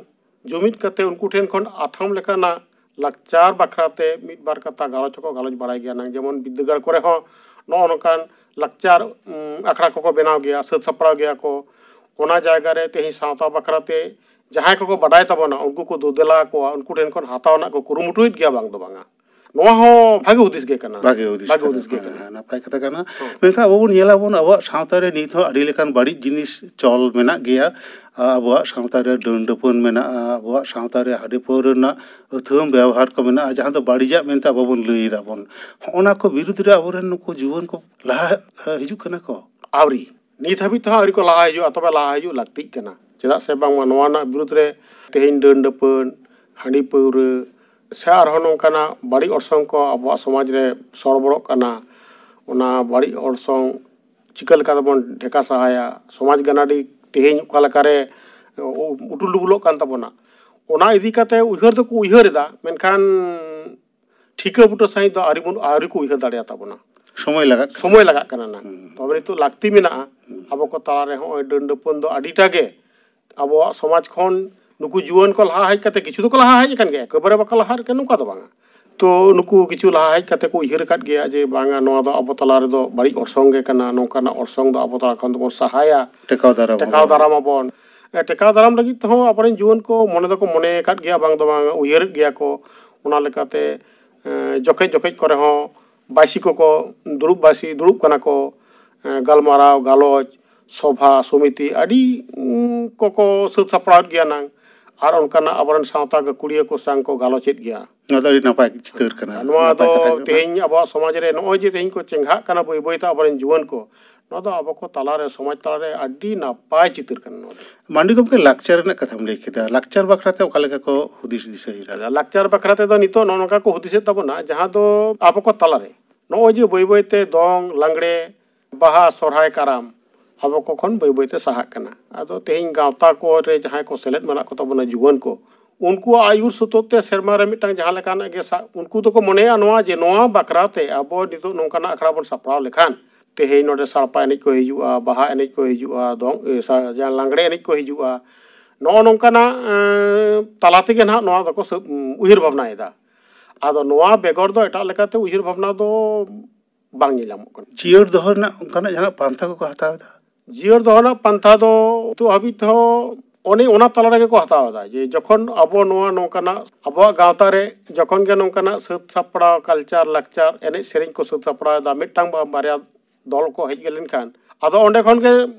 ᱡᱩᱢᱤᱫ ᱠᱟᱛᱮ ᱩᱱᱠᱩ ᱴᱷᱮᱱ ᱠᱷᱚᱱ ᱟᱛᱷᱟᱢ ᱞᱮᱠᱟᱱᱟᱜ ᱞᱟᱠᱪᱟᱨ ᱵᱟᱠᱷᱨᱟ ᱛᱮ ᱢᱤᱫ ᱵᱟᱨ ᱠᱟᱛᱷᱟ ᱜᱟᱞᱚᱪ ᱦᱚᱸᱠᱚ ᱜᱟᱞᱚᱪ ᱵᱟᱲᱟᱭ ᱜᱮᱭᱟ ᱱᱟᱝ᱾ ᱡᱮᱢᱚᱱ ᱵᱤᱫᱽᱫᱟᱹᱜᱟᱲ ᱠᱚᱨᱮ ᱦᱚᱸ ᱱᱚᱜᱼᱚ ᱱᱚᱝᱠᱟᱱ ᱞᱟᱠᱪᱟᱨ, ᱩᱢ, ᱟᱠᱷᱲᱟ ᱠᱚᱠᱚ ᱵᱮᱱᱟᱣ ᱜᱮᱭᱟ, ᱥᱟᱹᱛ ᱥᱟᱯᱲᱟᱣ ᱜᱮᱭᱟ ᱠᱚ᱾ ᱚᱱᱟ ᱡᱟᱭᱜᱟ ᱨᱮ ᱛᱮᱦᱮᱧ ᱥᱟᱶᱛᱟ ᱵᱟᱠᱷᱨᱟ ᱛᱮ ᱡᱟᱦᱟᱸᱭ ᱠᱚᱠᱚ ᱵᱟᱰᱟᱭ ᱛᱟᱵᱚᱱᱟ, ᱩᱱᱠᱩ ᱠᱚ ᱫᱩᱫᱮᱞᱟ ᱠᱚᱣᱟ, ᱩᱱᱠᱩ ᱴᱷᱮᱱ ᱠᱷᱚᱱ ᱦᱟᱛᱟᱣ ᱨᱮᱱᱟᱜ ᱠᱚ ᱠᱩᱨᱩᱢᱩᱴᱩᱭᱮᱫ ᱜᱮᱭᱟ, ᱵᱟᱝ ᱫᱚ ᱵᱟᱝᱟ᱾ ᱱᱚᱣᱟ ᱦᱚᱸ ᱵᱷᱟᱜᱮ ᱦᱩᱫᱤᱥ ᱜᱮ ᱠᱟᱱᱟ᱾ ᱵᱷᱟᱜᱮ ᱦᱩᱫᱤᱥ ᱵᱷᱟᱜᱮ ᱠᱟᱱᱟ᱾ ᱦᱩᱫᱤᱥ ᱜᱮ ᱦᱮᱸ, ᱠᱟᱱᱟ᱾ ᱦᱮᱸ, ᱱᱟᱯᱟᱭ ᱠᱟᱛᱷᱟ ᱠᱟᱱᱟ᱾ ᱦᱮᱸ᱾ ᱢᱮᱱᱠᱷᱟᱱ ᱟᱵᱚ ᱵᱚᱱ ᱧᱮᱞᱟ ᱵᱚᱱ, ᱟᱵᱚᱣᱟᱜ ᱥᱟᱶᱛᱟ ᱨᱮ ᱱᱤᱛ ᱦᱚᱸ ᱟᱹᱰᱤ ᱞᱮᱠᱟᱱ ᱵᱟᱹᱲᱤᱡ ᱡᱤᱱᱤᱥ ᱪᱚᱞ ᱢᱮᱱᱟᱜ ᱜᱮᱭᱟ᱾ ᱟᱵᱚᱣᱟᱜ ᱥᱟᱶᱛᱟ ᱨᱮ ᱰᱟᱹᱱ ᱰᱟᱹᱯᱟᱹᱱ ᱢᱮᱱᱟᱜᱼᱟ, ᱟᱵᱚᱣᱟᱜ ᱥᱟᱶᱛᱟ ᱨᱮ ᱦᱟᱺᱰᱤ ᱯᱟᱹᱣᱨᱟᱹ ᱨᱮᱱᱟᱜ ᱟᱹᱛᱷᱟᱹᱣᱟᱹᱢ ᱵᱮᱣᱦᱟᱨ ᱠᱚ ᱢᱮᱱᱟᱜᱼᱟ, ᱡᱟᱦᱟᱸ ᱫᱚ ᱵᱟᱹᱲᱤᱡᱟᱜ ᱢᱮᱱᱛᱮ ᱟᱵᱚ ᱵᱚᱱ ᱞᱟᱹᱭ ᱫᱟᱵᱚᱱ᱾ ᱦᱚᱸᱜᱼᱚ ᱱᱟ ᱠᱚ ᱵᱤᱨᱩᱫᱽ ᱨᱮ ᱟᱵᱚᱨᱮᱱ ᱱᱩᱠᱩ ᱡᱩᱣᱟᱹᱱ ᱠᱚ ᱞᱟᱦᱟ, ᱮ, ᱦᱤᱡᱩᱜ ᱠᱟᱱᱟ ᱠᱚ? ᱟᱹᱣᱨᱤ᱾ ᱱᱤᱛ ᱦᱟᱹᱵᱤᱡ ᱛᱮᱦᱚᱸ ᱟᱹᱣᱨᱤ ᱠᱚ ᱞᱟᱦᱟ ᱦᱤᱡᱩᱜᱼᱟ, ᱛᱚᱵᱮ ᱞᱟᱦᱟ ᱦᱤᱡᱩᱜ ᱞᱟᱹᱠᱛᱤᱜ ᱠᱟᱱᱟ᱾ ᱪᱮᱫᱟᱜ ᱥᱮ ᱵᱟᱝᱢᱟ ᱱᱚᱣᱟ ᱨᱮᱱᱟᱜ ᱵᱤᱨᱩᱫᱽ ᱨᱮ ᱛᱮᱦᱮᱧ ᱰᱟᱹᱱ ᱰᱟᱹᱯᱟᱹᱱ, ᱦᱟᱺᱰᱤ ᱯᱟᱹᱣᱨᱟᱹ, ᱥᱮ ᱟᱨᱦᱚᱸ ᱱᱚᱝᱠᱟᱱᱟᱜ ᱵᱟᱹᱲᱤᱡ ᱚᱨᱥᱚᱝ ᱠᱚ ᱟᱵᱚᱣᱟᱜ ᱥᱚᱢᱟᱡᱽ ᱨᱮ ᱥᱚᱲᱵᱚᱲᱚᱜ ᱠᱟᱱᱟ᱾ ᱚᱱᱟ ᱵᱟᱹᱲᱤᱡ ᱚᱨᱥᱚᱝ ᱪᱤᱠᱟᱹ ᱞᱮᱠᱟ ᱛᱮᱵᱚᱱ ᱰᱷᱮᱠᱟ ᱥᱟᱦᱟᱭᱟ? ᱥᱚᱢᱟᱡᱽ ᱜᱟᱹᱱᱟᱰᱤ ᱛᱮᱦᱮᱧ ᱚᱠᱟ ᱞᱮᱠᱟᱨᱮ, ᱩᱴᱩᱞ ᱰᱩᱵᱩᱞᱚᱜ ᱠᱟᱱ ᱛᱟᱵᱚᱱᱟ᱾ ᱚᱱᱟ ᱤᱫᱤ ᱠᱟᱛᱮ ᱩᱭᱦᱟᱹᱨ ᱫᱚᱠᱚ ᱩᱭᱦᱟᱹᱨ ᱮᱫᱟ, ᱢᱮᱱᱠᱷᱟᱱ ᱴᱷᱤᱠᱟᱹ ᱵᱩᱴᱟᱹ ᱥᱟᱺᱦᱤᱡ ᱫᱚ ᱟᱹᱣᱨᱤ ᱵᱚᱱ, ᱟᱹᱣᱨᱤ ᱠᱚ ᱩᱭᱦᱟᱹᱨ ᱫᱟᱲᱮᱭᱟᱛᱟ ᱵᱚᱱᱟ᱾ ᱥᱚᱢᱚᱭ ᱞᱟᱜᱟᱜ ᱠᱟᱱᱟ᱾ ᱥᱚᱢᱚᱭ ᱞᱟᱜᱟᱜ ᱠᱟᱱᱟ ᱱᱟᱝ᱾ ᱦᱩᱸ᱾ ᱛᱚᱵᱮ ᱱᱤᱛᱚᱜ ᱞᱟᱹᱠᱛᱤ ᱢᱮᱱᱟᱜᱼᱟ᱾ ᱦᱩᱸ᱾ ᱟᱵᱚ ᱠᱚ ᱛᱟᱞᱟᱨᱮ ᱦᱚᱸᱜᱼᱚᱭ ᱰᱟᱹᱱ ᱰᱟᱹᱯᱟᱹᱱ ᱫᱚ ᱟᱹᱰᱤᱴᱟ ᱜᱮ ᱟᱵᱚᱣᱟᱜ ᱥᱚᱢᱟᱡᱽ ᱠᱷᱚᱱ ᱱᱩᱠᱩ ᱡᱩᱣᱟᱹᱱ ᱠᱚ ᱞᱟᱦᱟ ᱦᱮᱡ ᱠᱟᱛᱮ, ᱠᱤᱪᱷᱩ ᱫᱚᱠᱚ ᱞᱟᱦᱟ ᱦᱮᱡ ᱟᱠᱟᱱ ᱜᱮᱭᱟ, ᱮᱠᱮᱵᱟᱨᱮ ᱵᱟᱠᱚ ᱞᱟᱦᱟ ᱟᱠᱟᱱ ᱱᱚᱝᱠᱟ ᱫᱚ ᱵᱟᱝᱟ᱾ ᱛᱚ ᱱᱩᱠᱩ ᱠᱤᱪᱷᱩ ᱞᱟᱦᱟ ᱦᱮᱡ ᱠᱟᱛᱮ ᱠᱚ ᱩᱭᱦᱟᱹᱨ ᱟᱠᱟᱫ ᱜᱮᱭᱟ ᱡᱮ ᱵᱟᱝᱟ, ᱱᱚᱣᱟ ᱫᱚ ᱟᱵᱚ ᱛᱟᱞᱟ ᱨᱮᱫᱚ ᱵᱟᱹᱲᱤᱡ ᱚᱨᱥᱚᱝ ᱜᱮ ᱠᱟᱱᱟ, ᱱᱚᱝᱠᱟᱱᱟᱜ ᱚᱨᱥᱚᱝ ᱫᱚ ᱟᱵᱚ ᱛᱟᱞᱟ ᱠᱷᱚᱱ ᱫᱚᱵᱚᱱ ᱥᱟᱦᱟᱭᱟ, ᱴᱮᱠᱟᱣ ᱫᱟᱨᱟᱢ ᱴᱮᱠᱟᱣ ᱟᱵᱚᱱ᱾ ᱫᱟᱨᱟᱢ ᱟᱵᱚᱱ᱾ ᱮ, ᱴᱮᱠᱟᱣ ᱫᱟᱨᱟᱢ ᱞᱟᱹᱜᱤᱫ ᱛᱮᱦᱚᱸ ᱟᱵᱚᱨᱮᱱ ᱡᱩᱣᱟᱹᱱ ᱠᱚ ᱢᱚᱱᱮ ᱫᱚᱠᱚ ᱢᱚᱱᱮ ᱟᱠᱟᱫ ᱜᱮᱭᱟ, ᱵᱟᱝ ᱫᱚ ᱵᱟᱝ, ᱩᱭᱦᱟᱹᱨᱮᱫ ᱜᱮᱭᱟ ᱠᱚ᱾ ᱚᱱᱟ ᱞᱮᱠᱟᱛᱮ, ᱮ, ᱡᱚᱠᱷᱮᱡ ᱡᱚᱠᱷᱮᱡ ᱠᱚᱨᱮ ᱦᱚᱸ ᱵᱟᱭᱥᱤ ᱠᱚᱠᱚ ᱫᱩᱲᱩᱵ, ᱵᱟᱭᱥᱤ ᱫᱩᱲᱩᱵ ᱠᱟᱱᱟ ᱠᱚ, ᱮ, ᱜᱟᱞᱢᱟᱨᱟᱣ, ᱜᱟᱞᱚᱪ, ᱥᱚᱵᱷᱟ, ᱥᱚᱢᱤᱛᱤ ᱟᱹᱰᱤ, ᱩᱸ, ᱠᱚᱠᱚ ᱥᱟᱹᱛ ᱥᱟᱯᱲᱟᱣᱮᱫ ᱜᱮᱭᱟ ᱱᱟᱝ᱾ ᱟᱨ ᱚᱱᱠᱟᱱᱟᱜ ᱟᱵᱚᱨᱮᱱ ᱥᱟᱶᱛᱟ ᱜᱟᱹᱠᱷᱩᱲᱤᱭᱟᱹ ᱠᱚ ᱥᱟᱝ ᱠᱚ ᱜᱟᱞᱚᱪᱮᱫ ᱜᱮᱭᱟ᱾ ᱱᱚᱣᱟ ᱫᱚ ᱟᱹᱰᱤ ᱱᱟᱯᱟᱭ ᱪᱤᱛᱟᱹᱨ ᱠᱟᱱᱟ᱾ ᱱᱚᱣᱟ ᱱᱟᱯᱟᱭ ᱫᱚ ᱠᱟᱛᱷᱟ ᱠᱟᱱᱟ᱾ ᱛᱮᱦᱮᱧ ᱟᱵᱚᱣᱟᱜ ᱥᱚᱢᱟᱡᱽ ᱨᱮ ᱱᱚᱜᱼᱚᱭ ᱡᱮ ᱛᱮᱦᱮᱧ ᱠᱚ ᱪᱮᱸᱜᱷᱟᱜ ᱠᱟᱱᱟ ᱵᱟᱹᱭ ᱵᱟᱹᱭ ᱛᱮ ᱟᱵᱚᱨᱮᱱ ᱡᱩᱣᱟᱹᱱ ᱠᱚ, ᱱᱚᱣᱟ ᱫᱚ ᱟᱵᱚ ᱠᱚ ᱛᱟᱞᱟᱨᱮ, ᱥᱚᱢᱟᱡᱽ ᱛᱟᱞᱟᱨᱮ ᱟᱹᱰᱤ ᱱᱟᱯᱟᱭ ᱪᱤᱛᱟᱹᱨ ᱠᱟᱱᱟ ᱱᱚᱣᱟ ᱫᱚ᱾ ᱢᱟᱱᱰᱤ ᱜᱚᱢᱠᱮ, ᱞᱟᱠᱪᱟᱨ ᱨᱮᱱᱟᱜ ᱠᱟᱛᱷᱟᱢ ᱞᱟᱹᱭ ᱠᱮᱫᱟ, ᱞᱟᱠᱪᱟᱨ ᱵᱟᱠᱷᱨᱟ ᱛᱮ ᱚᱠᱟ ᱞᱮᱠᱟ ᱠᱚ ᱦᱩᱫᱤᱥ ᱫᱤᱥᱟᱹᱭᱮᱫᱟ? ᱞᱟᱠᱪᱟᱨ ᱵᱟᱠᱷᱨᱟ ᱛᱮᱫᱚ ᱱᱤᱛᱚᱜ ᱱᱚᱜᱼᱚ ᱱᱚᱝᱠᱟ ᱠᱚ ᱦᱩᱫᱤᱥᱮᱫ ᱛᱟᱵᱚᱱᱟ, ᱡᱟᱦᱟᱸ ᱫᱚ ᱟᱵᱚ ᱠᱚ ᱛᱟᱞᱟᱨᱮ ᱱᱚᱜᱼᱚᱭ ᱡᱮ ᱵᱟᱹᱭ ᱵᱟᱹᱭ ᱛᱮ ᱫᱚᱝ, ᱞᱟᱜᱽᱲᱮ, ᱵᱟᱦᱟ, ᱥᱚᱨᱦᱟᱭ, ᱠᱟᱨᱟᱢ ᱟᱵᱚ ᱠᱚ ᱠᱷᱚᱱ ᱵᱟᱹᱭ ᱵᱟᱹᱭ ᱛᱮ ᱥᱟᱦᱟᱜ ᱠᱟᱱᱟ᱾ ᱟᱫᱚ ᱛᱮᱦᱮᱧ ᱜᱟᱶᱛᱟ ᱠᱚ ᱨᱮ ᱡᱟᱦᱟᱸᱭ ᱠᱚ ᱥᱮᱞᱮᱫ ᱢᱮᱱᱟᱜ ᱠᱚ ᱛᱟᱵᱚᱱᱟ ᱡᱩᱣᱟᱹᱱ ᱠᱚ, ᱩᱱᱠᱩᱣᱟᱜ ᱟᱹᱭᱩᱨ ᱥᱩᱛᱩᱜ ᱛᱮ ᱥᱮᱨᱢᱟ ᱨᱮ ᱢᱤᱫᱴᱟᱝ ᱡᱟᱦᱟᱸ ᱞᱮᱠᱟᱱᱟᱜ ᱜᱮ ᱥᱟ-, ᱩᱱᱠᱩ ᱫᱚᱠᱚ ᱢᱚᱱᱮᱭᱟ ᱱᱚᱣᱟ ᱡᱮ ᱱᱚᱣᱟ ᱵᱟᱠᱷᱨᱟ ᱛᱮ ᱟᱵᱚ ᱱᱤᱛᱚᱜ ᱱᱚᱝᱠᱟᱱᱟᱜ ᱟᱠᱷᱲᱟ ᱵᱚᱱ ᱥᱟᱯᱲᱟᱣ ᱞᱮᱠᱷᱟᱱ ᱛᱮᱦᱮᱧ ᱱᱚᱰᱮ ᱥᱟᱲᱯᱟ ᱮᱱᱮᱡ ᱠᱚ ᱦᱤᱡᱩᱜᱼᱟ, ᱵᱟᱦᱟ ᱮᱱᱮᱡ ᱠᱚ ᱦᱤᱡᱩᱜᱼᱟ, ᱫᱚᱝ, ᱮ, ᱥᱟ-, ᱡᱟᱦᱟᱸ ᱞᱟᱜᱽᱲᱮ ᱮᱱᱮᱡ ᱠᱚ ᱦᱤᱡᱩᱜᱼᱟ᱾ ᱱᱚᱜᱼᱚ ᱱᱚᱝᱠᱟᱱᱟᱜ, ᱮ, ᱛᱟᱞᱟ ᱛᱮᱜᱮ ᱱᱟᱦᱟᱜ ᱱᱚᱣᱟ ᱫᱚᱠᱚ ᱥᱟᱹ-, ᱩᱭᱦᱟᱹᱨ ᱵᱷᱟᱵᱽᱱᱟᱭᱮᱫᱟ᱾ ᱟᱫᱚ ᱱᱚᱣᱟ ᱵᱮᱜᱚᱨ ᱫᱚ ᱮᱴᱟᱜ ᱞᱮᱠᱟᱛᱮ ᱩᱭᱦᱟᱹᱨ ᱵᱷᱟᱵᱽᱱᱟ ᱫᱚ ᱵᱟᱝ ᱧᱮᱞ ᱧᱟᱢᱚᱜ ᱠᱟᱱᱟ᱾ ᱡᱤᱭᱟᱹᱲ ᱫᱚᱦᱚ ᱨᱮᱱᱟᱜ ᱚᱱᱠᱟᱱᱟᱜ ᱡᱟᱦᱟᱱᱟᱜ ᱯᱟᱱᱛᱷᱟ ᱠᱚᱠᱚ ᱦᱟᱛᱟᱣ ᱮᱫᱟ? ᱡᱤᱭᱟᱹᱲ ᱫᱚᱦᱚ ᱨᱮᱱᱟᱜ ᱯᱟᱱᱛᱷᱟ ᱫᱚ ᱱᱤᱛᱚᱜ ᱦᱟᱹᱵᱤᱡ ᱛᱮᱦᱚᱸ ᱚᱱᱮ ᱚᱱᱟ ᱛᱟᱞᱟ ᱨᱮᱜᱮ ᱠᱚ ᱦᱟᱛᱟᱣ ᱮᱫᱟ, ᱡᱮ ᱡᱚᱠᱷᱚᱱ ᱟᱵᱚ ᱱᱚᱣᱟ ᱱᱚᱝᱠᱟᱱᱟᱜ ᱟᱵᱚᱣᱟᱜ ᱜᱟᱶᱛᱟ ᱨᱮ ᱡᱚᱠᱷᱚᱱ ᱜᱮ ᱱᱚᱝᱠᱟᱱᱟᱜ ᱥᱟᱹᱛ ᱥᱟᱯᱲᱟᱣ, ᱠᱟᱞᱪᱟᱨ, ᱞᱟᱠᱪᱟᱨ, ᱮᱱᱮᱡ ᱥᱮᱨᱮᱧ ᱠᱚ ᱥᱟᱹᱛ ᱥᱟᱯᱲᱟᱣ ᱮᱫᱟ, ᱢᱤᱫᱴᱟᱝ ᱵᱟ ᱵᱟᱨᱭᱟ ᱫᱚᱞ ᱠᱚ ᱦᱮᱡ ᱞᱮᱱᱠᱷᱟᱱ, ᱟᱫᱚ ᱚᱸᱰᱮ ᱠᱷᱚᱱ ᱜᱮ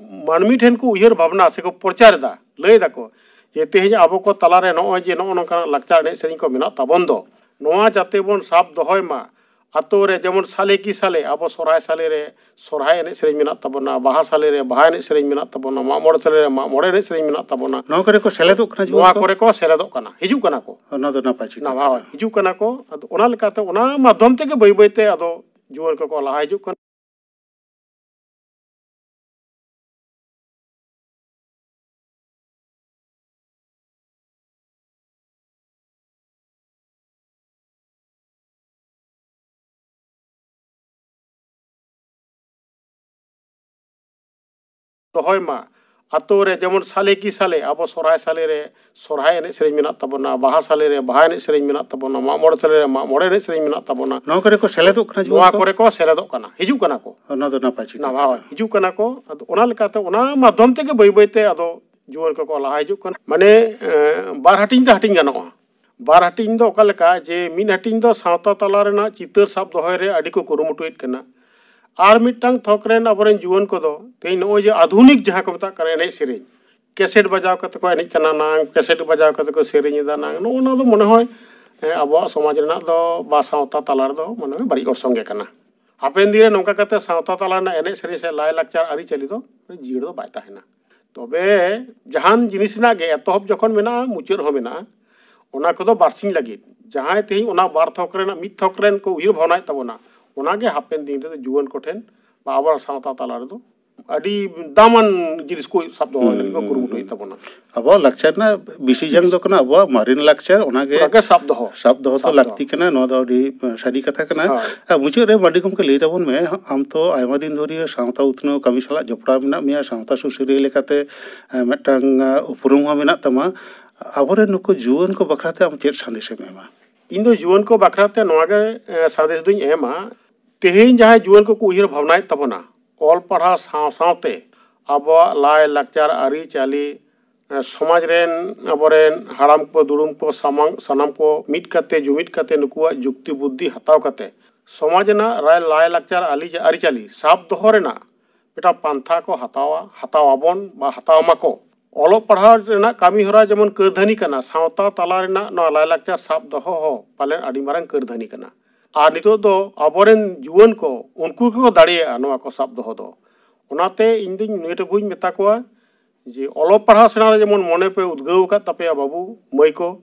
ᱢᱟᱹᱱᱢᱤ ᱴᱷᱮᱱ ᱠᱚ ᱩᱭᱦᱟᱹᱨ ᱵᱷᱟᱵᱽᱱᱟ ᱥᱮᱠᱚ ᱯᱨᱚᱪᱟᱨ ᱮᱫᱟ, ᱞᱟᱹᱭ ᱫᱟᱠᱚ ᱡᱮ ᱛᱮᱦᱮᱧ ᱟᱵᱚ ᱠᱚ ᱛᱟᱞᱟᱨᱮ ᱱᱚᱜᱼᱚᱭ ᱡᱮ ᱱᱚᱜᱼᱚ ᱱᱚᱝᱠᱟᱱᱟᱜ ᱞᱟᱠᱪᱟᱨ ᱮᱱᱮᱡ ᱥᱮᱨᱮᱧ ᱠᱚ ᱢᱮᱱᱟᱜ ᱛᱟᱵᱚᱱ ᱫᱚ, ᱱᱚᱣᱟ ᱡᱟᱛᱮ ᱵᱚᱱ ᱥᱟᱵ ᱫᱚᱦᱚᱭ ᱢᱟ᱾ ᱟᱛᱳ ᱨᱮ ᱡᱮᱢᱚᱱ ᱥᱟᱞᱮ ᱠᱤ ᱥᱟᱞᱮ, ᱟᱵᱚ ᱥᱚᱨᱦᱟᱭ ᱥᱟᱞᱮ ᱨᱮ ᱥᱚᱨᱦᱟᱭ ᱮᱱᱮᱡ ᱥᱮᱨᱮᱧ ᱢᱮᱱᱟᱜ ᱛᱟᱵᱚᱱᱟ, ᱵᱟᱦᱟ ᱥᱟᱞᱮ ᱨᱮ ᱵᱟᱦᱟ ᱮᱱᱮᱡ ᱥᱮᱨᱮᱧ ᱢᱮᱱᱟᱜ ᱛᱟᱵᱚᱱᱟ, ᱢᱟᱜ ᱢᱚᱬᱮ ᱥᱟᱞᱮ ᱨᱮ ᱢᱟᱜ ᱢᱚᱬᱮ ᱮᱱᱮᱡ ᱥᱮᱨᱮᱧ ᱢᱮᱱᱟᱜ ᱛᱟᱵᱚᱱᱟ᱾ ᱱᱚᱣᱟ ᱠᱚᱨᱮ ᱠᱚ ᱥᱮᱞᱮᱫᱚᱜ ᱠᱟᱱᱟ ᱡᱩᱣᱟᱹᱱ ᱱᱚᱣᱟ ᱠᱚ? ᱠᱚᱨᱮ ᱠᱚ ᱥᱮᱞᱮᱫᱚᱜ ᱠᱟᱱᱟ, ᱦᱤᱡᱩᱜ ᱠᱟᱱᱟ ᱠᱚ᱾ ᱚᱱᱟ ᱫᱚ ᱱᱟᱯᱟᱭ ᱪᱤᱱᱛᱟᱹ ᱱᱟᱣᱟ ᱠᱟᱱᱟ᱾ ᱦᱤᱡᱩᱜ ᱠᱟᱱᱟ ᱠᱚ᱾ ᱟᱫᱚ ᱚᱱᱟ ᱞᱮᱠᱟᱛᱮ ᱚᱱᱟ ᱢᱟᱫᱽᱫᱷᱚᱢ ᱛᱮᱜᱮ ᱵᱟᱹᱭ ᱵᱟᱹᱭ ᱛᱮ ᱟᱫᱚ ᱡᱩᱣᱟᱹᱱ ᱠᱚᱠᱚ ᱞᱟᱦᱟ ᱦᱤᱡᱩᱜ ᱠᱟᱱᱟ᱾ ᱫᱚᱦᱚᱭ ᱢᱟ᱾ ᱟᱛᱳ ᱨᱮ ᱡᱮᱢᱚᱱ ᱥᱟᱞᱮ ᱠᱤ ᱥᱟᱞᱮ ᱟᱵᱚ ᱥᱚᱨᱦᱟᱭ ᱥᱟᱞᱮ ᱨᱮ ᱥᱚᱨᱦᱟᱭ ᱮᱱᱮᱡ ᱥᱮᱨᱮᱧ ᱢᱮᱱᱟᱜ ᱛᱟᱵᱚᱱᱟ, ᱵᱟᱦᱟ ᱥᱟᱞᱮ ᱨᱮ ᱵᱟᱦᱟ ᱮᱱᱮᱡ ᱥᱮᱨᱮᱧ ᱢᱮᱱᱟᱜ ᱛᱟᱵᱚᱱᱟ, ᱢᱟᱜ ᱢᱚᱬᱮ ᱥᱟᱞᱮ ᱨᱮ ᱢᱟᱜ ᱢᱚᱬᱮ ᱮᱱᱮᱡ ᱥᱮᱨᱮᱧ ᱢᱮᱱᱟᱜ ᱛᱟᱵᱚᱱᱟ᱾ ᱱᱚᱣᱟ ᱠᱚᱨᱮ ᱠᱚ ᱥᱮᱞᱮᱫᱚᱜ ᱠᱟᱱᱟ ᱡᱩᱣᱟᱹᱱ ᱱᱚᱣᱟ ᱠᱚ? ᱠᱚᱨᱮ ᱠᱚ ᱥᱮᱞᱮᱫᱚᱜ ᱠᱟᱱᱟ, ᱦᱤᱡᱩᱜ ᱠᱟᱱᱟ ᱠᱚ᱾ ᱱᱚᱣᱟ ᱫᱚ ᱱᱟᱯᱟᱭ ᱪᱤᱱᱛᱟᱹ ᱱᱟᱣᱟ ᱠᱟᱱᱟ᱾ ᱦᱤᱡᱩᱜ ᱠᱟᱱᱟ ᱠᱚ᱾ ᱟᱫᱚ ᱚᱱᱟ ᱞᱮᱠᱟᱛᱮ ᱚᱱᱟ ᱢᱟᱫᱽᱫᱷᱚᱢ ᱛᱮᱜᱮ ᱵᱟᱹᱭ ᱵᱟᱹᱭ ᱛᱮ ᱟᱫᱚ ᱡᱩᱣᱟᱹᱱ ᱠᱚᱠᱚ ᱞᱟᱦᱟ ᱦᱤᱡᱩᱜ ᱠᱟᱱᱟ᱾ ᱢᱟᱱᱮ, ᱮᱸ, ᱵᱟᱨ ᱦᱟᱹᱴᱤᱧ ᱛᱮ ᱦᱟᱹᱴᱤᱧ ᱜᱟᱱᱚᱜᱼᱟ᱾ ᱵᱟᱨ ᱦᱟᱹᱴᱤᱧ ᱫᱚ ᱚᱠᱟ ᱞᱮᱠᱟ ᱡᱮ ᱢᱤᱫ ᱦᱟᱹᱴᱤᱧ ᱫᱚ ᱥᱟᱶᱛᱟ ᱛᱟᱞᱟ ᱨᱮᱱᱟᱜ ᱪᱤᱛᱟᱹᱨ ᱥᱟᱵ ᱫᱚᱦᱚᱭ ᱨᱮ ᱟᱹᱰᱤ ᱠᱚ ᱠᱩᱨᱩᱢᱩᱴᱩᱭᱮᱫ ᱠᱟᱱᱟ᱾ ᱟᱨ ᱢᱤᱫᱴᱟᱝ ᱛᱷᱚᱠ ᱨᱮᱱ ᱟᱵᱚᱨᱮᱱ ᱡᱩᱣᱟᱹᱱ ᱠᱚᱫᱚ ᱛᱮᱦᱮᱧ ᱱᱚᱜᱼᱚᱭ ᱡᱮ ᱟᱫᱷᱩᱱᱤᱠ ᱡᱟᱦᱟᱸ ᱠᱚ ᱢᱮᱛᱟᱜ ᱠᱟᱱᱟ ᱮᱱᱮᱡ ᱥᱮᱨᱮᱧ, ᱠᱮᱥᱮᱴ ᱵᱟᱡᱟᱣ ᱠᱟᱛᱮ ᱠᱚ ᱮᱱᱮᱡ ᱠᱟᱱᱟ ᱱᱟᱝ, ᱠᱮᱥᱮᱴ ᱵᱟᱡᱟᱣ ᱠᱟᱛᱮ ᱠᱚ ᱥᱮᱨᱮᱧ ᱮᱫᱟ ᱱᱟᱝ, ᱱᱚᱜᱼᱚ ᱱᱚᱣᱟ ᱫᱚ ᱢᱚᱱᱮ ᱦᱚᱭ, ᱮ, ᱟᱵᱚᱣᱟᱜ ᱥᱚᱢᱟᱡᱽ ᱨᱮᱱᱟᱜ ᱫᱚ ᱵᱟ ᱥᱟᱶᱛᱟ ᱛᱟᱞᱟ ᱨᱮᱫᱚ ᱢᱚᱱᱮ ᱦᱚᱭ ᱵᱟᱹᱲᱤᱡ ᱚᱨᱥᱚᱝ ᱜᱮ ᱠᱟᱱᱟ᱾ ᱦᱟᱯᱮᱱ ᱫᱤᱱ ᱨᱮ ᱱᱚᱝᱠᱟ ᱠᱟᱛᱮ ᱥᱟᱶᱛᱟ ᱛᱟᱞᱟ ᱨᱮᱱᱟᱜ ᱮᱱᱮᱡ ᱥᱮᱨᱮᱧ ᱥᱮ ᱞᱟᱭᱼᱞᱟᱠᱪᱟᱨ ᱟᱹᱨᱤᱪᱟᱹᱞᱤ ᱫᱚ ᱡᱤᱭᱟᱹᱲ ᱫᱚ ᱵᱟᱭ ᱛᱟᱦᱮᱱᱟ᱾ ᱛᱚᱵᱮ ᱡᱟᱦᱟᱱ ᱡᱤᱱᱤᱥ ᱨᱮᱱᱟᱜ ᱜᱮ ᱮᱛᱚᱦᱚᱵ ᱡᱚᱠᱷᱚᱱ ᱢᱮᱱᱟᱜᱼᱟ, ᱢᱩᱪᱟᱹᱫ ᱦᱚᱸ ᱢᱮᱱᱟᱜᱼᱟ᱾ ᱚᱱᱟ ᱠᱚᱫᱚ ᱵᱟᱨᱥᱤᱧ ᱞᱟᱹᱜᱤᱫ᱾ ᱡᱟᱦᱟᱸᱭ ᱛᱮᱦᱮᱧ ᱚᱱᱟ ᱵᱟᱨ ᱛᱷᱚᱠ ᱨᱮᱱᱟᱜ ᱢᱤᱫ ᱛᱷᱚᱠ ᱨᱮᱱ ᱠᱚ ᱩᱭᱦᱟᱹᱨ ᱵᱷᱟᱵᱽᱱᱟᱭᱮᱫ ᱛᱟᱵᱚᱱᱟ, ᱚᱱᱟᱜᱮ ᱦᱟᱯᱮᱱ ᱫᱤᱱ ᱨᱮᱫᱚ ᱡᱩᱣᱟᱹᱱ ᱠᱚᱴᱷᱮᱱ ᱵᱟ ᱟᱵᱚᱣᱟᱜ ᱥᱟᱶᱛᱟ ᱛᱟᱞᱟ ᱨᱮᱫᱚ ᱟᱹᱰᱤ ᱫᱟᱢᱟᱱ ᱡᱤᱱᱤᱥ ᱠᱚ ᱥᱟᱵ ᱫᱚᱦᱚ ᱞᱟᱹᱜᱤᱫ ᱠᱚ ᱠᱩᱨᱩᱢᱩᱴᱩᱭᱮᱫ ᱛᱟᱵᱚᱱᱟ᱾ ᱟᱵᱚᱣᱟᱜ ᱞᱟᱠᱪᱟᱨ ᱨᱮᱱᱟᱜ ᱵᱤᱥᱤ ᱡᱟᱝ ᱫᱚ ᱠᱟᱱᱟ ᱟᱵᱚᱣᱟᱜ ᱢᱟᱨᱮᱱ ᱞᱟᱠᱪᱟᱨ, ᱚᱱᱟᱜᱮ ᱚᱱᱟᱜᱮ ᱥᱟᱵ ᱫᱚᱦᱚ᱾ ᱥᱟᱵ ᱫᱚᱦᱚ ᱫᱚ ᱥᱟᱵ ᱫᱚᱦᱚ᱾ ᱞᱟᱹᱠᱛᱤ ᱠᱟᱱᱟ᱾ ᱱᱚᱣᱟ ᱫᱚ ᱟᱹᱰᱤ, ᱮ, ᱥᱟᱹᱨᱤ ᱠᱟᱛᱷᱟ ᱠᱟᱱᱟ᱾ ᱦᱳᱭ᱾ ᱟᱨ ᱢᱩᱪᱟᱹᱫ ᱨᱮ ᱢᱟᱹᱱᱰᱤ ᱜᱚᱢᱠᱮ ᱞᱟᱹᱭ ᱛᱟᱵᱚᱱ ᱢᱮ, ᱟᱢ ᱛᱚ ᱟᱭᱢᱟ ᱫᱤᱱ ᱫᱷᱚᱨᱮ ᱥᱟᱶᱛᱟ ᱩᱛᱱᱟᱹᱣ ᱠᱟᱹᱢᱤ ᱥᱟᱞᱟᱜ ᱡᱚᱯᱲᱟᱣ ᱢᱮᱱᱟᱜ ᱢᱮᱭᱟ, ᱥᱟᱶᱛᱟ ᱥᱩᱥᱟᱹᱨᱤᱭᱟᱹ ᱞᱮᱠᱟᱛᱮ, ᱮ, ᱢᱤᱫᱴᱟᱝ, ᱮ, ᱩᱯᱨᱩᱢ ᱦᱚᱸ ᱢᱮᱱᱟᱜ ᱛᱟᱢᱟ᱾ ᱟᱵᱚᱨᱮᱱ ᱱᱩᱠᱩ ᱡᱩᱣᱟᱹᱱ ᱠᱚ ᱵᱟᱠᱷᱨᱟᱛᱮ ᱟᱢ ᱪᱮᱫ ᱥᱟᱸᱫᱮᱥ ᱮᱢ ᱮᱢᱟ? ᱤᱧ ᱫᱚ ᱡᱩᱣᱟᱹᱱ ᱠᱚ ᱵᱟᱠᱷᱨᱟᱛᱮ ᱱᱚᱣᱟ ᱜᱮ, ᱮ, ᱥᱟᱸᱫᱮᱥ ᱫᱚᱧ ᱮᱢᱟ᱾ ᱛᱮᱦᱮᱧ ᱡᱟᱦᱟᱸᱭ ᱡᱩᱣᱟᱹᱱ ᱠᱚᱠᱚ ᱩᱭᱦᱟᱹᱨ ᱵᱷᱟᱵᱽᱱᱟᱭᱮᱫ ᱛᱟᱵᱚᱱᱟ, ᱚᱞ ᱯᱟᱲᱦᱟᱣ ᱥᱟᱶ ᱥᱟᱶᱛᱮ ᱟᱵᱚᱣᱟᱜ ᱞᱟᱭ ᱞᱟᱠᱪᱟᱨ ᱟᱹᱨᱤᱪᱟᱹᱞᱤ, ᱮ, ᱥᱚᱢᱟᱡᱽ ᱨᱮᱱ ᱟᱵᱚᱨᱮᱱ ᱦᱟᱲᱟᱢ ᱠᱚ ᱫᱩᱲᱩᱢ ᱠᱚ ᱥᱟᱢᱟᱝ, ᱥᱟᱱᱟᱢ ᱠᱚ ᱢᱤᱫ ᱠᱟᱛᱮ ᱡᱩᱢᱤᱫ ᱠᱟᱛᱮ ᱱᱩᱠᱩᱣᱟᱜ ᱡᱩᱠᱛᱤ ᱵᱩᱫᱽᱫᱷᱤ ᱦᱟᱛᱟᱣ ᱠᱟᱛᱮ ᱥᱚᱢᱟᱡᱽ ᱨᱮᱱᱟᱜ ᱨᱟᱭ ᱞᱟᱭ ᱞᱟᱠᱪᱟᱨ ᱟᱹᱞᱤ-, ᱟᱹᱨᱤᱪᱟᱹᱞᱤ ᱥᱟᱵ ᱫᱚᱦᱚ ᱨᱮᱱᱟᱜ ᱢᱤᱫᱴᱟᱝ ᱯᱟᱱᱛᱷᱟ ᱠᱚ ᱦᱟᱛᱟᱣᱟ, ᱦᱟᱛᱟᱣ ᱟᱵᱚᱱ ᱵᱟ ᱦᱟᱛᱟᱣ ᱢᱟᱠᱚ᱾ ᱚᱞᱚᱜ ᱯᱟᱲᱦᱟᱣ ᱨᱮᱱᱟᱜ ᱠᱟᱹᱢᱤ ᱦᱚᱨᱟ ᱡᱮᱢᱚᱱ ᱠᱟᱹᱨᱫᱷᱟᱹᱱᱤ ᱠᱟᱱᱟ, ᱥᱟᱶᱛᱟ ᱛᱟᱞᱟ ᱨᱮᱱᱟᱜ ᱱᱚᱣᱟ ᱞᱟᱭᱞᱟᱠᱪᱟᱨ ᱥᱟᱵ ᱫᱚᱦᱚ ᱦᱚᱸ ᱯᱟᱞᱮᱱ ᱟᱹᱰᱤ ᱢᱟᱨᱟᱝ ᱠᱟᱹᱨᱫᱷᱟᱹᱱᱤ ᱠᱟᱱᱟ᱾ ᱟᱨ ᱱᱤᱛᱚᱜ ᱫᱚ ᱟᱵᱚᱨᱮᱱ ᱡᱩᱣᱟᱹᱱ ᱠᱚ, ᱩᱱᱠᱩ ᱜᱮᱠᱚ ᱫᱟᱲᱮᱭᱟᱜᱼᱟ ᱱᱚᱣᱟ ᱠᱚ ᱥᱟᱵ ᱫᱚᱦᱚ ᱫᱚ᱾ ᱚᱱᱟᱛᱮ ᱤᱧ ᱫᱩᱧ ᱱᱤᱭᱟᱹ ᱴᱩᱠᱩᱧ ᱢᱮᱛᱟ ᱠᱚᱣᱟ ᱡᱮ ᱚᱞᱚᱜ ᱯᱟᱲᱦᱟᱣ ᱥᱮᱬᱟ ᱨᱮ ᱡᱮᱢᱚᱱ ᱢᱚᱱᱮ ᱯᱮ ᱩᱫᱽᱜᱟᱹᱣ ᱟᱠᱟᱫ ᱛᱟᱯᱮᱭᱟ ᱵᱟᱹᱵᱩ, ᱢᱟᱹᱭ ᱠᱚ,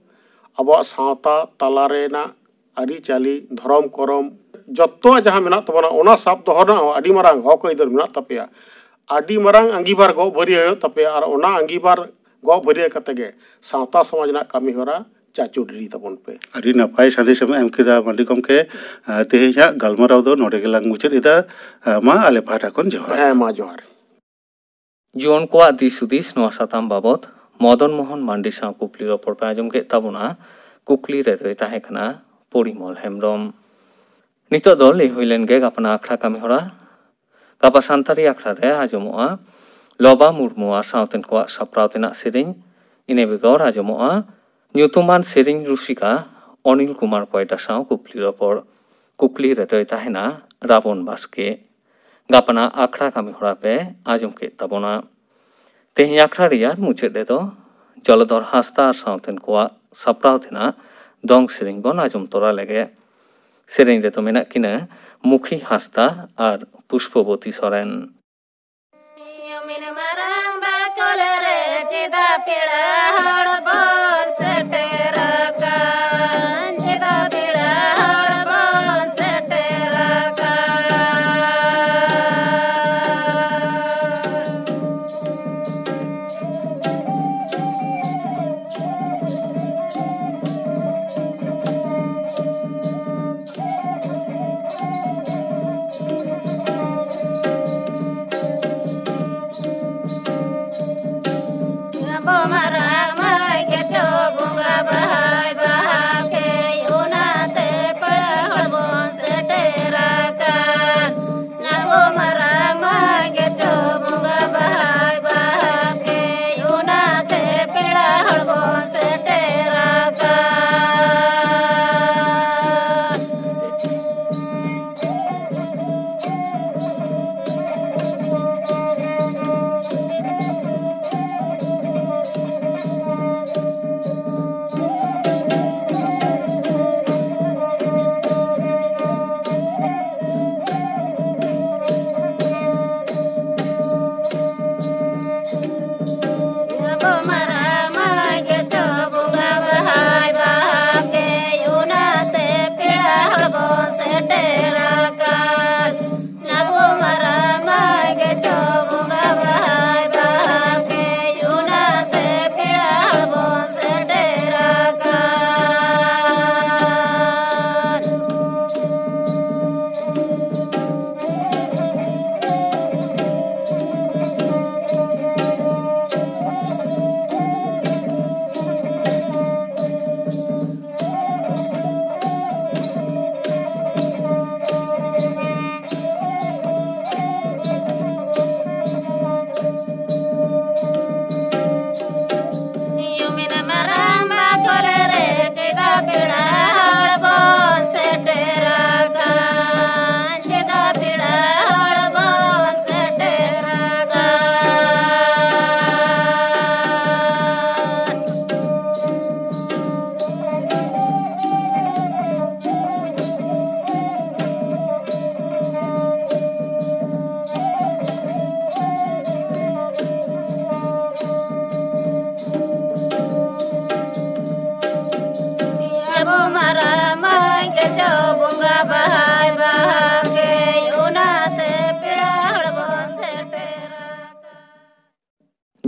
ᱟᱵᱚᱣᱟᱜ ᱥᱟᱶᱛᱟ ᱛᱟᱞᱟ ᱨᱮᱱᱟᱜ ᱟᱹᱨᱤᱪᱟᱹᱞᱤ, ᱫᱷᱚᱨᱚᱢ ᱠᱚᱨᱚᱢ, ᱡᱚᱛᱚᱣᱟᱜ ᱡᱟᱦᱟᱸ ᱢᱮᱱᱟᱜ ᱛᱟᱵᱚᱱᱟ, ᱚᱱᱟ ᱥᱟᱵ ᱫᱚᱦᱚ ᱨᱮᱱᱟᱜ ᱦᱚᱸ ᱟᱹᱰᱤ ᱢᱟᱨᱟᱝ ᱦᱚᱠ ᱟᱹᱭᱫᱟᱹᱨ ᱢᱮᱱᱟᱜ ᱛᱟᱯᱮᱭᱟ᱾ ᱟᱹᱰᱤ ᱢᱟᱨᱟᱝ ᱟᱸᱜᱤᱵᱷᱟᱨ ᱜᱚᱜ ᱵᱷᱟᱹᱨᱭᱟᱹ ᱦᱩᱭᱩᱜ ᱛᱟᱯᱮᱭᱟ, ᱟᱨ ᱚᱱᱟ ᱟᱸᱜᱤᱵᱷᱟᱨ ᱜᱚᱜ ᱵᱷᱟᱹᱨᱭᱟᱹ ᱠᱟᱛᱮ ᱜᱮ ᱥᱟᱶᱛᱟ ᱥᱚᱢᱟᱡᱽ ᱨᱮᱱᱟᱜ ᱠᱟᱹᱢᱤ ᱦᱚᱨᱟ ᱪᱟᱪᱳ ᱰᱤᱰᱤ ᱛᱟᱵᱚᱱ ᱯᱮ᱾ ᱟᱹᱰᱤ ᱱᱟᱯᱟᱭ ᱥᱟᱸᱫᱮᱥ ᱮᱢ ᱮᱢ ᱠᱮᱫᱟ ᱢᱟᱹᱱᱰᱤ ᱜᱚᱢᱠᱮ᱾ ᱟᱨ ᱛᱮᱦᱮᱧᱟᱜ ᱜᱟᱞᱢᱟᱨᱟᱣ ᱫᱚ ᱱᱚᱰᱮ ᱜᱮᱞᱟᱝ ᱢᱩᱪᱟᱹᱫ ᱮᱫᱟ᱾ ᱟᱨ ᱢᱟ ᱟᱞᱮ ᱯᱟᱦᱴᱟ ᱠᱷᱚᱱ ᱡᱚᱦᱟᱨ᱾ ᱦᱮᱸ, ᱢᱟ ᱡᱚᱦᱟᱨ᱾ ᱡᱩᱣᱟᱹᱱ ᱠᱚᱣᱟᱜ ᱫᱤᱥ ᱦᱩᱫᱤᱥ, ᱱᱚᱣᱟ ᱥᱟᱛᱟᱢ ᱵᱟᱵᱚᱛ ᱢᱚᱫᱚᱱ ᱢᱳᱦᱚᱱ ᱢᱟᱱᱰᱤ ᱥᱟᱶ ᱠᱩᱠᱞᱤ ᱨᱚᱯᱚᱲ ᱯᱮ ᱟᱸᱡᱚᱢ ᱠᱮᱫ ᱛᱟᱵᱚᱱᱟ᱾ ᱠᱩᱠᱞᱤ ᱨᱮᱫᱚᱭ ᱛᱟᱦᱮᱸ ᱠᱟᱱᱟ ᱯᱚᱨᱤᱢᱚᱞ ᱦᱮᱢᱵᱨᱚᱢ᱾ ᱱᱤᱛᱚᱜ ᱫᱚ ᱞᱟᱹᱭ ᱦᱩᱭ ᱞᱮᱱ ᱜᱮ ᱜᱟᱯᱟᱱᱟᱜ ᱟᱠᱷᱲᱟ ᱠᱟᱹᱢᱤ ᱦᱚᱨᱟ᱾ ᱜᱟᱯᱟ ᱥᱟᱱᱛᱟᱲᱤ ᱟᱠᱷᱲᱟ ᱨᱮ ᱟᱸᱡᱚᱢᱚᱜᱼᱟ ᱞᱚᱵᱟ ᱢᱩᱨᱢᱩ ᱟᱨ ᱥᱟᱶᱛᱮᱱ ᱠᱚᱣᱟᱜ ᱥᱟᱯᱲᱟᱣ ᱛᱮᱱᱟᱜ ᱥᱮᱨᱮᱧ᱾ ᱤᱱᱟᱹ ᱵᱮᱜᱚᱨ ᱟᱸᱡᱚᱢᱚᱜᱼᱟ ᱧᱩᱛᱩᱢᱟᱱ ᱥᱮᱨᱮᱧ ᱨᱩᱥᱤᱠᱟ ᱚᱱᱤᱞ ᱠᱩᱢᱟᱨ ᱠᱚᱭᱰᱟ ᱥᱟᱶ ᱠᱩᱠᱞᱤ ᱨᱚᱯᱚᱲ᱾ ᱠᱩᱠᱞᱤ ᱨᱮᱫᱚᱭ ᱛᱟᱦᱮᱱᱟ ᱨᱟᱵᱚᱱ ᱵᱟᱥᱠᱮ᱾ ᱜᱟᱯᱟᱱᱟᱜ ᱟᱠᱷᱲᱟ ᱠᱟᱹᱢᱤ ᱦᱚᱨᱟ ᱯᱮ ᱟᱸᱡᱚᱢ ᱠᱮᱫ ᱛᱟᱵᱚᱱᱟ᱾ ᱛᱮᱦᱮᱧ ᱟᱠᱷᱲᱟ ᱨᱮᱭᱟᱜ ᱢᱩᱪᱟᱹᱫ ᱨᱮᱫᱚ ᱡᱚᱞᱚᱫᱷᱚᱨ ᱦᱟᱸᱥᱫᱟ ᱟᱨ ᱥᱟᱶᱛᱮᱱ ᱠᱚᱣᱟᱜ ᱥᱟᱯᱲᱟᱣ ᱛᱮᱱᱟᱜ ᱫᱚᱝ ᱥᱮᱨᱮᱧ ᱵᱚᱱ ᱟᱸᱡᱚᱢ ᱛᱚᱨᱟ ᱞᱮᱜᱮ᱾ ᱥᱮᱨᱮᱧ ᱨᱮᱫᱚ ᱢᱮᱱᱟᱜ ᱠᱤᱱᱟ ᱢᱩᱠᱷᱤ ᱦᱟᱸᱥᱫᱟ ᱟᱨ ᱯᱩᱥᱯᱚᱵᱚᱛᱤ ᱥᱚᱨᱮᱱ᱾ ᱢᱟᱨᱟᱝ ᱵᱟᱠᱚᱞ ᱨᱮ ᱪᱮᱫᱟᱜ ᱯᱮᱲᱟ ᱦᱚᱲ ᱵᱚᱱ ᱥᱮᱴᱮᱨ ᱟᱠᱟᱱ? ᱪᱮᱫᱟᱜ ᱯᱮᱲᱟ ᱦᱚᱲ ᱵᱚᱱ ᱥᱮᱴᱮᱨ ᱟᱠᱟᱱ? ᱟᱵᱚ ᱢᱟᱨᱟᱝ ᱢᱟᱹᱭ ᱜᱮ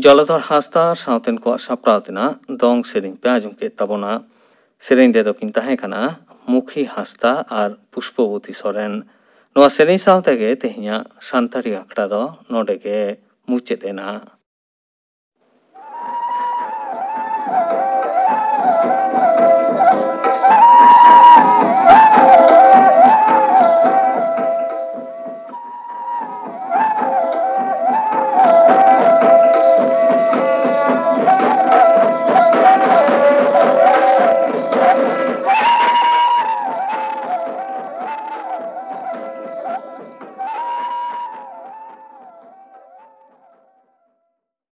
ᱡᱚᱞᱚᱫᱷᱚᱨ ᱦᱟᱸᱥᱫᱟ ᱟᱨ ᱥᱟᱶᱛᱮᱱ ᱠᱚᱣᱟᱜ ᱥᱟᱯᱲᱟᱣ ᱛᱮᱱᱟᱜ ᱫᱚᱝ ᱥᱮᱨᱮᱧ ᱯᱮ ᱟᱸᱡᱚᱢ ᱠᱮᱫ ᱛᱟᱵᱚᱱᱟ᱾ ᱥᱮᱨᱮᱧ ᱨᱮᱫᱚ ᱠᱤᱱ ᱛᱟᱦᱮᱸ ᱠᱟᱱᱟ ᱢᱩᱠᱷᱤ ᱦᱟᱸᱥᱫᱟ ᱟᱨ ᱯᱩᱥᱯᱚᱵᱚᱛᱤ ᱥᱚᱨᱮᱱ᱾ ᱱᱚᱣᱟ ᱥᱮᱨᱮᱧ ᱥᱟᱶ ᱛᱮᱜᱮ ᱛᱮᱦᱮᱧᱟᱜ ᱥᱟᱱᱛᱟᱲᱤ ᱟᱠᱷᱲᱟ ᱫᱚ ᱱᱚᱰᱮ ᱜᱮ ᱢᱩᱪᱟᱹᱫ ᱮᱱᱟ᱾